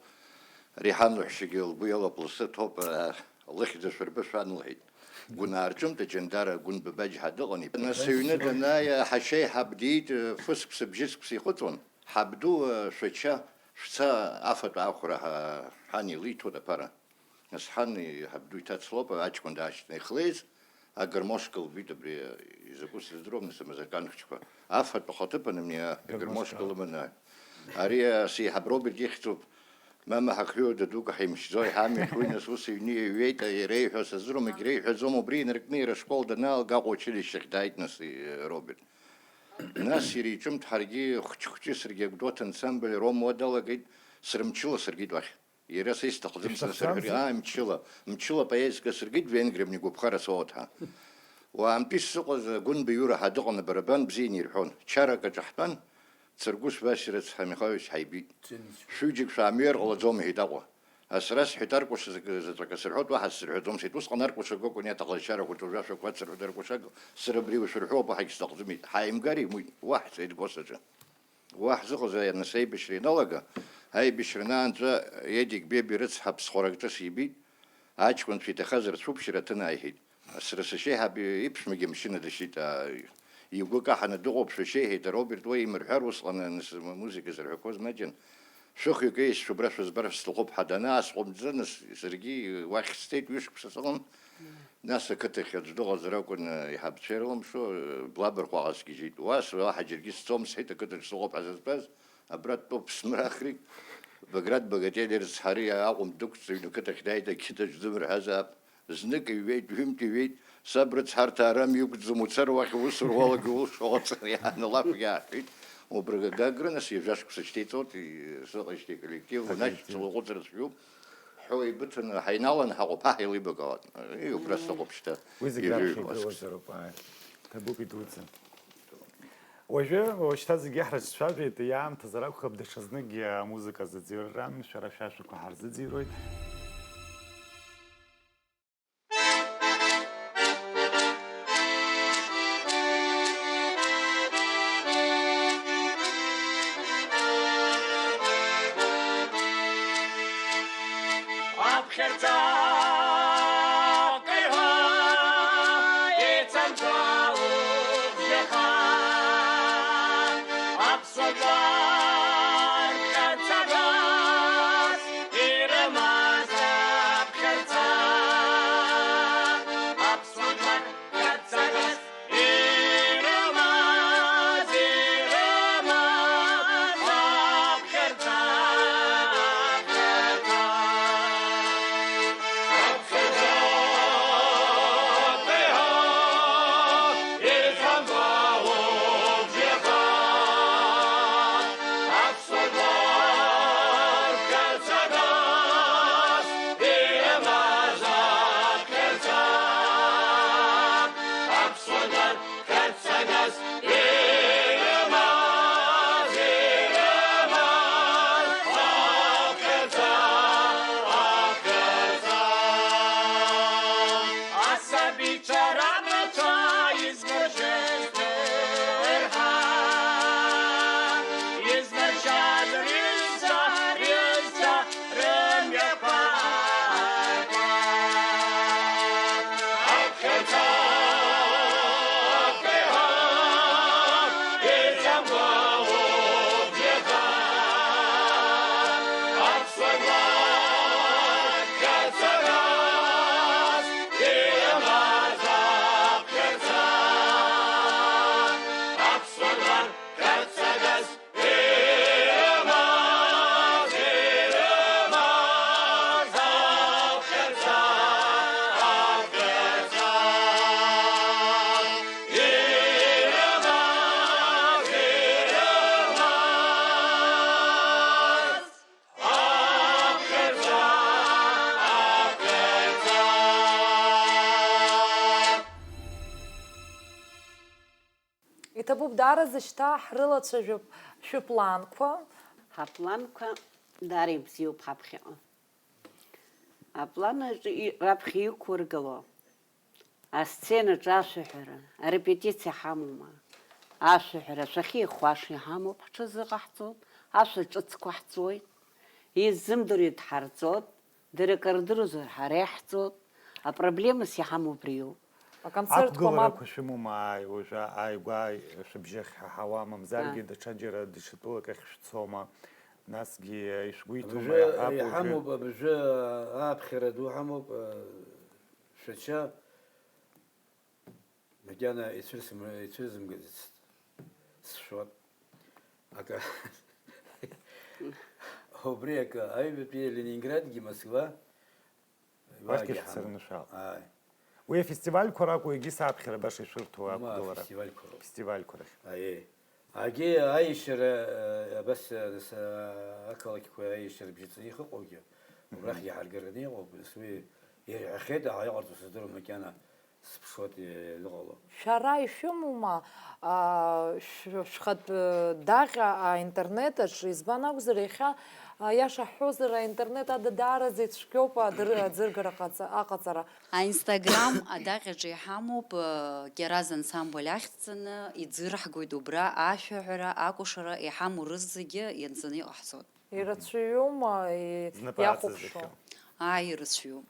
ари ҳанлыҳәшьагьы лгәы иалапласы ҭоуп, а, лыхьӡ ашәырбы шәан, лҳәеит. Гәынаа рҿынтә Ҷандара Гәынбабаџь ҳәа дыҟан, нас аҩны данааи, ҳашьеиҳаб диит, фысԥсы бжьысԥсы ихыҵуан, ҳабду, шәача, шәца афатә аахәра ҳәа ҳан илиҭоит аԥара. Нас ҳан иҳабду иҭацлоуп, аҷкәын даашьҭны ихлеиз, агармошка лбеит абри, изакәу сыздыруам, нас амазакан хәыҷқәа. Афатә ахаҭыԥан абни агармошка Гармошка. Лыманы. Ари, а, сеиҳаб Роберт ихьӡуп, мама ҳахҩоу дадук ҳимшьӡо иҳамихуи, нас ус иҩны иҩеит, а, иреиҳәо сыздыруам, егьреиҳәаӡом, убри инаркны иара ашкол данаалга Аҟәа училищехь дааит, нас, и-, Роберт. Нас иара иҿымҭ ҳаргьы хәҷы-хәҷы саргьы Агәдоуҭа ансамбль Ромуа далагеит, срымчыла сыргеит уахь. Иара са исҭахӡам сара сырҳәар, Ишәҭахӡамзи? Ааи, мчыла, мчыла поездка сыркит Венгриа, абни агәаԥхара соуеит ҳәа. Уаантәи сзыҟаз Гәынба Иура ҳәа дыҟан, абарабан бзианы ирҳәон. Чарак аҿы ҳтәан, Цыргәыш Васиа рыцҳа Михайлович ҳаибит. Шәҩыџьагь шәаамҩыр ҟалаӡом, иҳәеит Аҟәа. А сара сҳәеит, аркәаша закы-, заҵәык асырҳәоит, уаҳа сзырҳәаӡом, сҳәеит, усҟан аркәашак акәын иаҭахыз ачарақәа ҿажәашәақәа ацырҳәоит, аркәашак сара абри ушәырҳәо уаҳагь сҭахӡам, иҳәеит. Ҳаимгар имуит, уаҳ, сҳәеит, Госаҿы. Уа ҳзыҟаз, нас аибашьра ианалага, аибашьра анаанҵәа Едик Беби рыцҳа ԥсхәарак ҿыц ибеит, аҷкәынцәа иҭахаз рцәуԥшьара аҭынааиҳәеит. Сара сашьеиҳаб иԥшәмагьы амшьына дышьит, аа, игәы каҳаны дыҟоуп, шәашьеиҳаб Роберт уа имырҳәар усҟан, нас, музыка зырҳәақәоз маҷын, шәыхҩык еишьцәа убра шәызбар сҭахуп ҳәа данаасҟәымҵӡа, нас саргьы уахь сцеит, ҩышықәса сыҟан. Нас ақыҭахь аӡә дыҟазар акәын, еиҳабацәа ирылымшо, блабарҟәаҟа сгьежьит. Уа, уаҳа џьаргьы сцом, сҳәеит, ақыҭаҿ сыҟоуп ҳәа сызтәаз, абра дтәоуп, смырхрит. Баграт Багатели рыцҳа ари Аҟәа дықәҵыҩны ақыҭахь дааит, ақьыҭаҿ дымырҳәазаап. Знык иҩеит, ҩынтә иҩеит, саб рыцҳарҭа арам иқәӡам, уцар уахь, усур уалаго, улшо уаҵаны иааны лафк иаҳҳәеит. Убри Гагра нас ҩажәа шықәса шьҭеиҵоит, и-, сыҟеижьҭеи аколлектив, Аколлектив. Унаҩс лаҟәыҵра цәгьоуп. Ҳәоу еибыҭаны ҳаиналаны ҳаҟоуп, ҳаҳ еилибакаауан. Ии, убра сыҟоуп шьҭа. Уи зегь ҩажәаҩык раԥхьа уаск. Идыруазароуп, ааи. Ҭабуп идуӡӡан. Уажәы, шьҭа зегьы ҳрыҿцәажәеит, иаамҭазар акәхап, даҽазныкгьы амузыка азыӡырҩран, шәара шәашәақәа ҳарзыӡырҩуеит. Иҭабуп даараӡа шьҭа ҳрылацәажәап шәыпланқәа. Ҳапланқәа даара ибзиоуп ҳаԥхьаҟа. Аплан аҿы и- раԥхьа иқәургыло, асценаҿы ашәаҳәара, арепетициа ҳамоума? Ашәаҳәара, ашәахьеихәаша иҳамоуп, ҳҽазыҟаҳҵоит, ашәа ҿыцқәа ҳҵоит, иззымдыруа дҳарҵоит, дара акы рдыруазар ҳара иаҳҵоит, апроблемас иҳамоу убриоуп. Аконцертқәа мап. Ақәгыларақәа шәымоума, ааи, уажәы ааигәа шәыбжьы ахьҳаҳауа, мамзаргьы Ааи. даҽаџьара даҽа тәылак ахь шәцома, насгьы ишәгәы иҭоума, Абыржәы иаҳҳәап, уажәы иҳамоуп, абыржәы ааԥхьара ду ҳамоуп, э, Шәача макьана ицәырзым-, ицәырзымгаӡацт, сшәоит. Ак-, убри акы, аҩбатәи Ленинградгьы Москва, Уахьгьы уаагьы шәцараны ҳамоуп. Шәаауп. Ааи. Уи афестивальқәа ракәу, егьыс аԥхьара баша ишәырҭо Ма, ақәгылара? Фестивальқәа роуп. Фестивальқәа рахь. Аиеи. Агьи аиашьара, э, абас, э, нас, э, ақалақьқәа аиашьара бжьаҵаны ихыҟоугьы, убрахь иҳаргараны иҟоуп, нас уи ирҳәахьеит, аха иҟарҵо сыздыруам макьана, сыԥшуеит, э, ианыҟало. Шәара ишәымоума, а, шә-, шәхатә, э, даҟьа аинтернет аҿы, избан акәзар, иахьа, а, аиаша ҳҳәозар, аинтернет ада даараӡа ицәгьоуп адыр-, аӡыргара ҟаҵа-, аҟаҵара. Аинстаграм адаҟьаҿы иҳамоуп, э, Кьараз ансамбль ахьӡҵаны иӡырҳгоит убра ашәаҳәара, акәашара, иҳамоу рызегьы ианҵаны иҟаҳҵоит. Ирацәаҩума и-, Знапы иахәаԥшуа? Ааҵызхьоу. Ааи, ирацәаҩуп.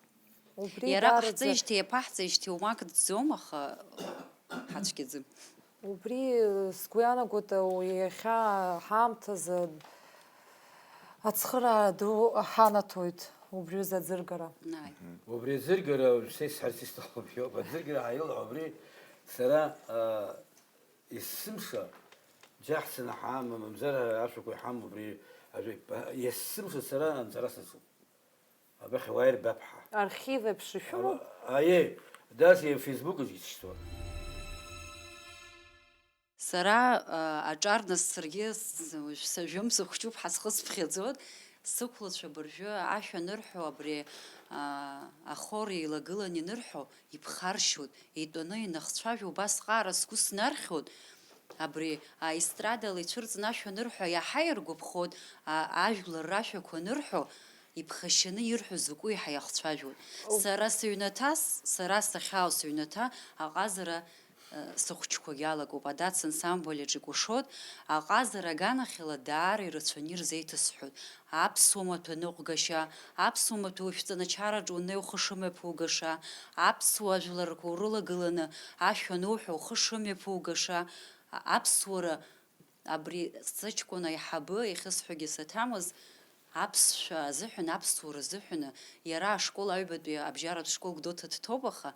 Убри Иара даараӡа ҟаҳҵеижьҭеи иаԥаҳҵеижьҭеи уамак ӡӡом, аха ҳацәгьаӡым. Убри, э, сгәы иаанагоит, э, иахьа ҳаамҭазы ацхыраара ду ҳанаҭоит убри аӡыргара. Ааи. Убри аӡыргара уажә сеисҳәарц исҭахуп иоуп. Аӡыргара ҳаилаҳәа убри сара, а, есымша џьаҳцаны ҳаама, мамзар ашәақәа иҳамоу убри ажәа, есымша сара анҵара саҿуп. Абахь уааир баԥҳа. Архив еиԥш ишәымоуп? Аиеи, дас Facebook аҿгьы сышьҭуан. Сара, а, аҿар нас саргьы с-, уажә сажәым, сыхәҷуп, ҳа схы сыԥхьаӡоит, сықәлацәа абыржәы ашәа анырҳәо, абри, а, ахор еилагылан ианырҳәо, иԥхаршьоит, итәаны инахцәажәо, убас ҟаара сгәы снархьуеит, абри аестрадала ицәырҵны ашәа анырҳәо, иаҳа иргәаԥхоит, а, ажәлар рашәақәа анырҳәо, иԥхашьаны ирҳәо закәу еиҳа иахцәажәоит. Сара сыҩнаҭас, сара сахьаау сыҩнаҭа аҟазара, э, сыхәҷқәагь алагоуп. Адац ансамбль аҿы икәашоит, аҟазара аганахьала даара ирацәаны ирзеиҭасҳәоит. Аԥсуа маҭәа аныҟәгашьа, аԥсуа маҭәа уажәҵаначараҿы унеи ухы шымҩаԥугаша, аԥсуа жәларқәа урылагыланы ашәа ануҳәа ухы шымҩаԥугаша, а-, аԥсуара Абри сыҷкәын аиҳабы, иахьысҳәогьы саҭамыз, аԥсшәа азыҳәан, аԥсуара азыҳәаны, иара ашкол аҩбатәи абжьаратә школ Гәдоуҭа дҭоуп, аха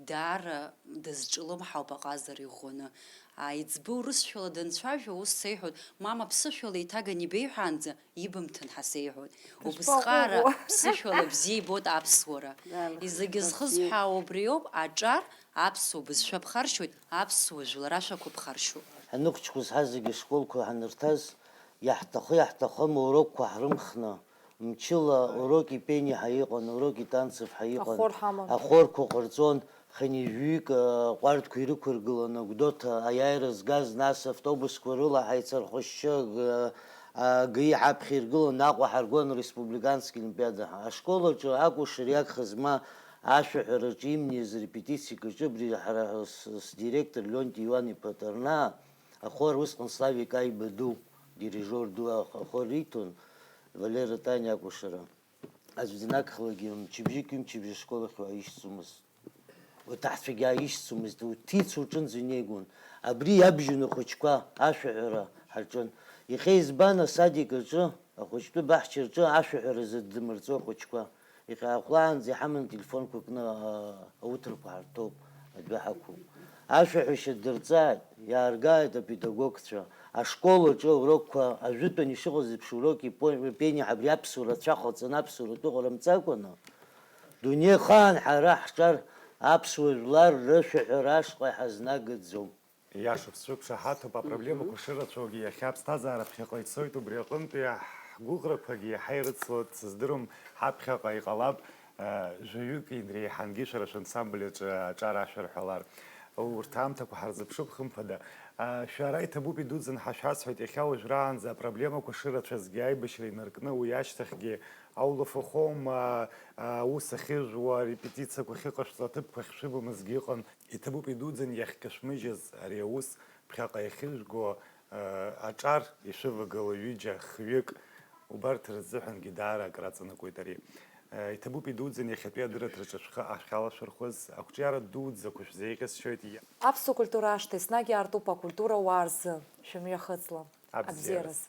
даара дазҿлымҳауп аҟазара иӷәӷәаны. Аиҵбы урысшәала данцәажәо, ус сеиҳәоит, мама, ԥсышәала еиҭаган ибеиҳәаанӡа ибымҭан ҳәа сеиҳәоит. Убысҟаара ԥсышәала бзиа ибоит аԥсуара. Изегьы зхысҳәаауа убриоуп, аҿар аԥсуа бызшәа ԥхаршьоит, аԥсуа жәлар ашәақәа ԥхаршьоит. Ҳаныхәыҷқәаз ҳазегьы ашколқәа ҳанырҭаз, иаҳҭахы-иаҳҭахым урокқәа ҳрымхны, мчыла уроки пени ҳәа иҟан, уроки танцев ҳәа иҟан, Ахор ҳаман. Ахорқәа ҟарҵон, хынҩажәаҩык, а, ҟәардәқәа ирықәыргыланы, Гәдоуҭа аиааира згаз, нас автобусқәа рыла ҳаицархәашьшьы, г-, а, ГАИ ҳаԥхьа иргылан, Аҟәа ҳаргон республикански олимпиада ҳәа. Ашкол аҿы акәашара иагхаз ма ашәаҳәараҿы имнеиз репетициак аҿы абри ҳара с-, сдиректор Леонти Иоан-иԥа Ҭарнаа, ахор усҟан Славик Аиба ду, дирижер ду ах-, ахор риҭон, Валера Таниа акәашара. Аӡә данагхалакгьы мчыбжьык ҩымчыбжьа ашкол ахь уаҩ ишьцымызт. Уҭаҳцәагьы ааишьцымызт, уҭиц уҿынӡа инеигон. Абри иабжьон ахәыҷқәа, ашәаҳәара ҳаҿын. Иахьа избан асадик аҿы Ахәыҷтәы баҳча рҿы ашәаҳәаразы ддмырҵо ахәыҷқәа. Иахьа ахәлаанӡа иҳаман ателефонқәа кны, аа, ауҭрақәа ҳарҭоуп, адәы ҳақәуп. Ашәаҳәашьа дырҵааит, иааргааит апедагогцәа. Ашкол аҿы аурокқәа ажәытәан ишыҟаз еиԥш уроки по-, пени абри аԥсуара цәахаҵаны аԥсуара атәы ҟарымҵакәаны, дунеихаан ҳара ҳҿар аԥсуа жәлар рышәаҳәара ашҟа иҳазнагаӡом. Иашоуп, сшәықәшаҳаҭуп, апроблемақәа шырацәоугьы иахьа аԥсҭазаара ԥхьаҟа ицоит, убри аҟынтәи ҳгәыӷрақәагьы иаҳа ирыцлоит, сыздырам, ҳаԥхьаҟа иҟалап, э, жәаҩык иреиҳангьы шәара шәансамбль аҿы аҿар ашәа рҳәалар. Урҭ аамҭақәа ҳарзыԥшуп, хымԥада. Шәара иҭабуп идуӡӡан ҳәа шәасҳәоит, иахьа уажәраанӡа апроблемақәа шырацәазгьы, аибашьра инаркны, уи ашьҭахьгьы аулафахом, аус ахьыжәуа, арепетициақәа ахьыҟашәҵо, аҭыԥқәа ахьшәывамызгьы ыҟан. Иҭабуп идуӡӡан иахькашәмыжьыз ари аус, ԥхьаҟа иахьыжәго аҿар ишәывагыло ҩыџьа, хҩык, убарҭ рзыҳәангьы даара акраҵанакуеит ари. Иҭабуп идуӡӡан иахьатәи адырраҭраҿы шәхы ахьалашәырхәыз, ақәҿиара дуӡӡақәа шәзеиӷьасшьоит. Аԥсуа культура ашҭа еснагь аартуп акультура ауаа рзы. Шәымҩахыҵла. Абзиараз. Абзиараз.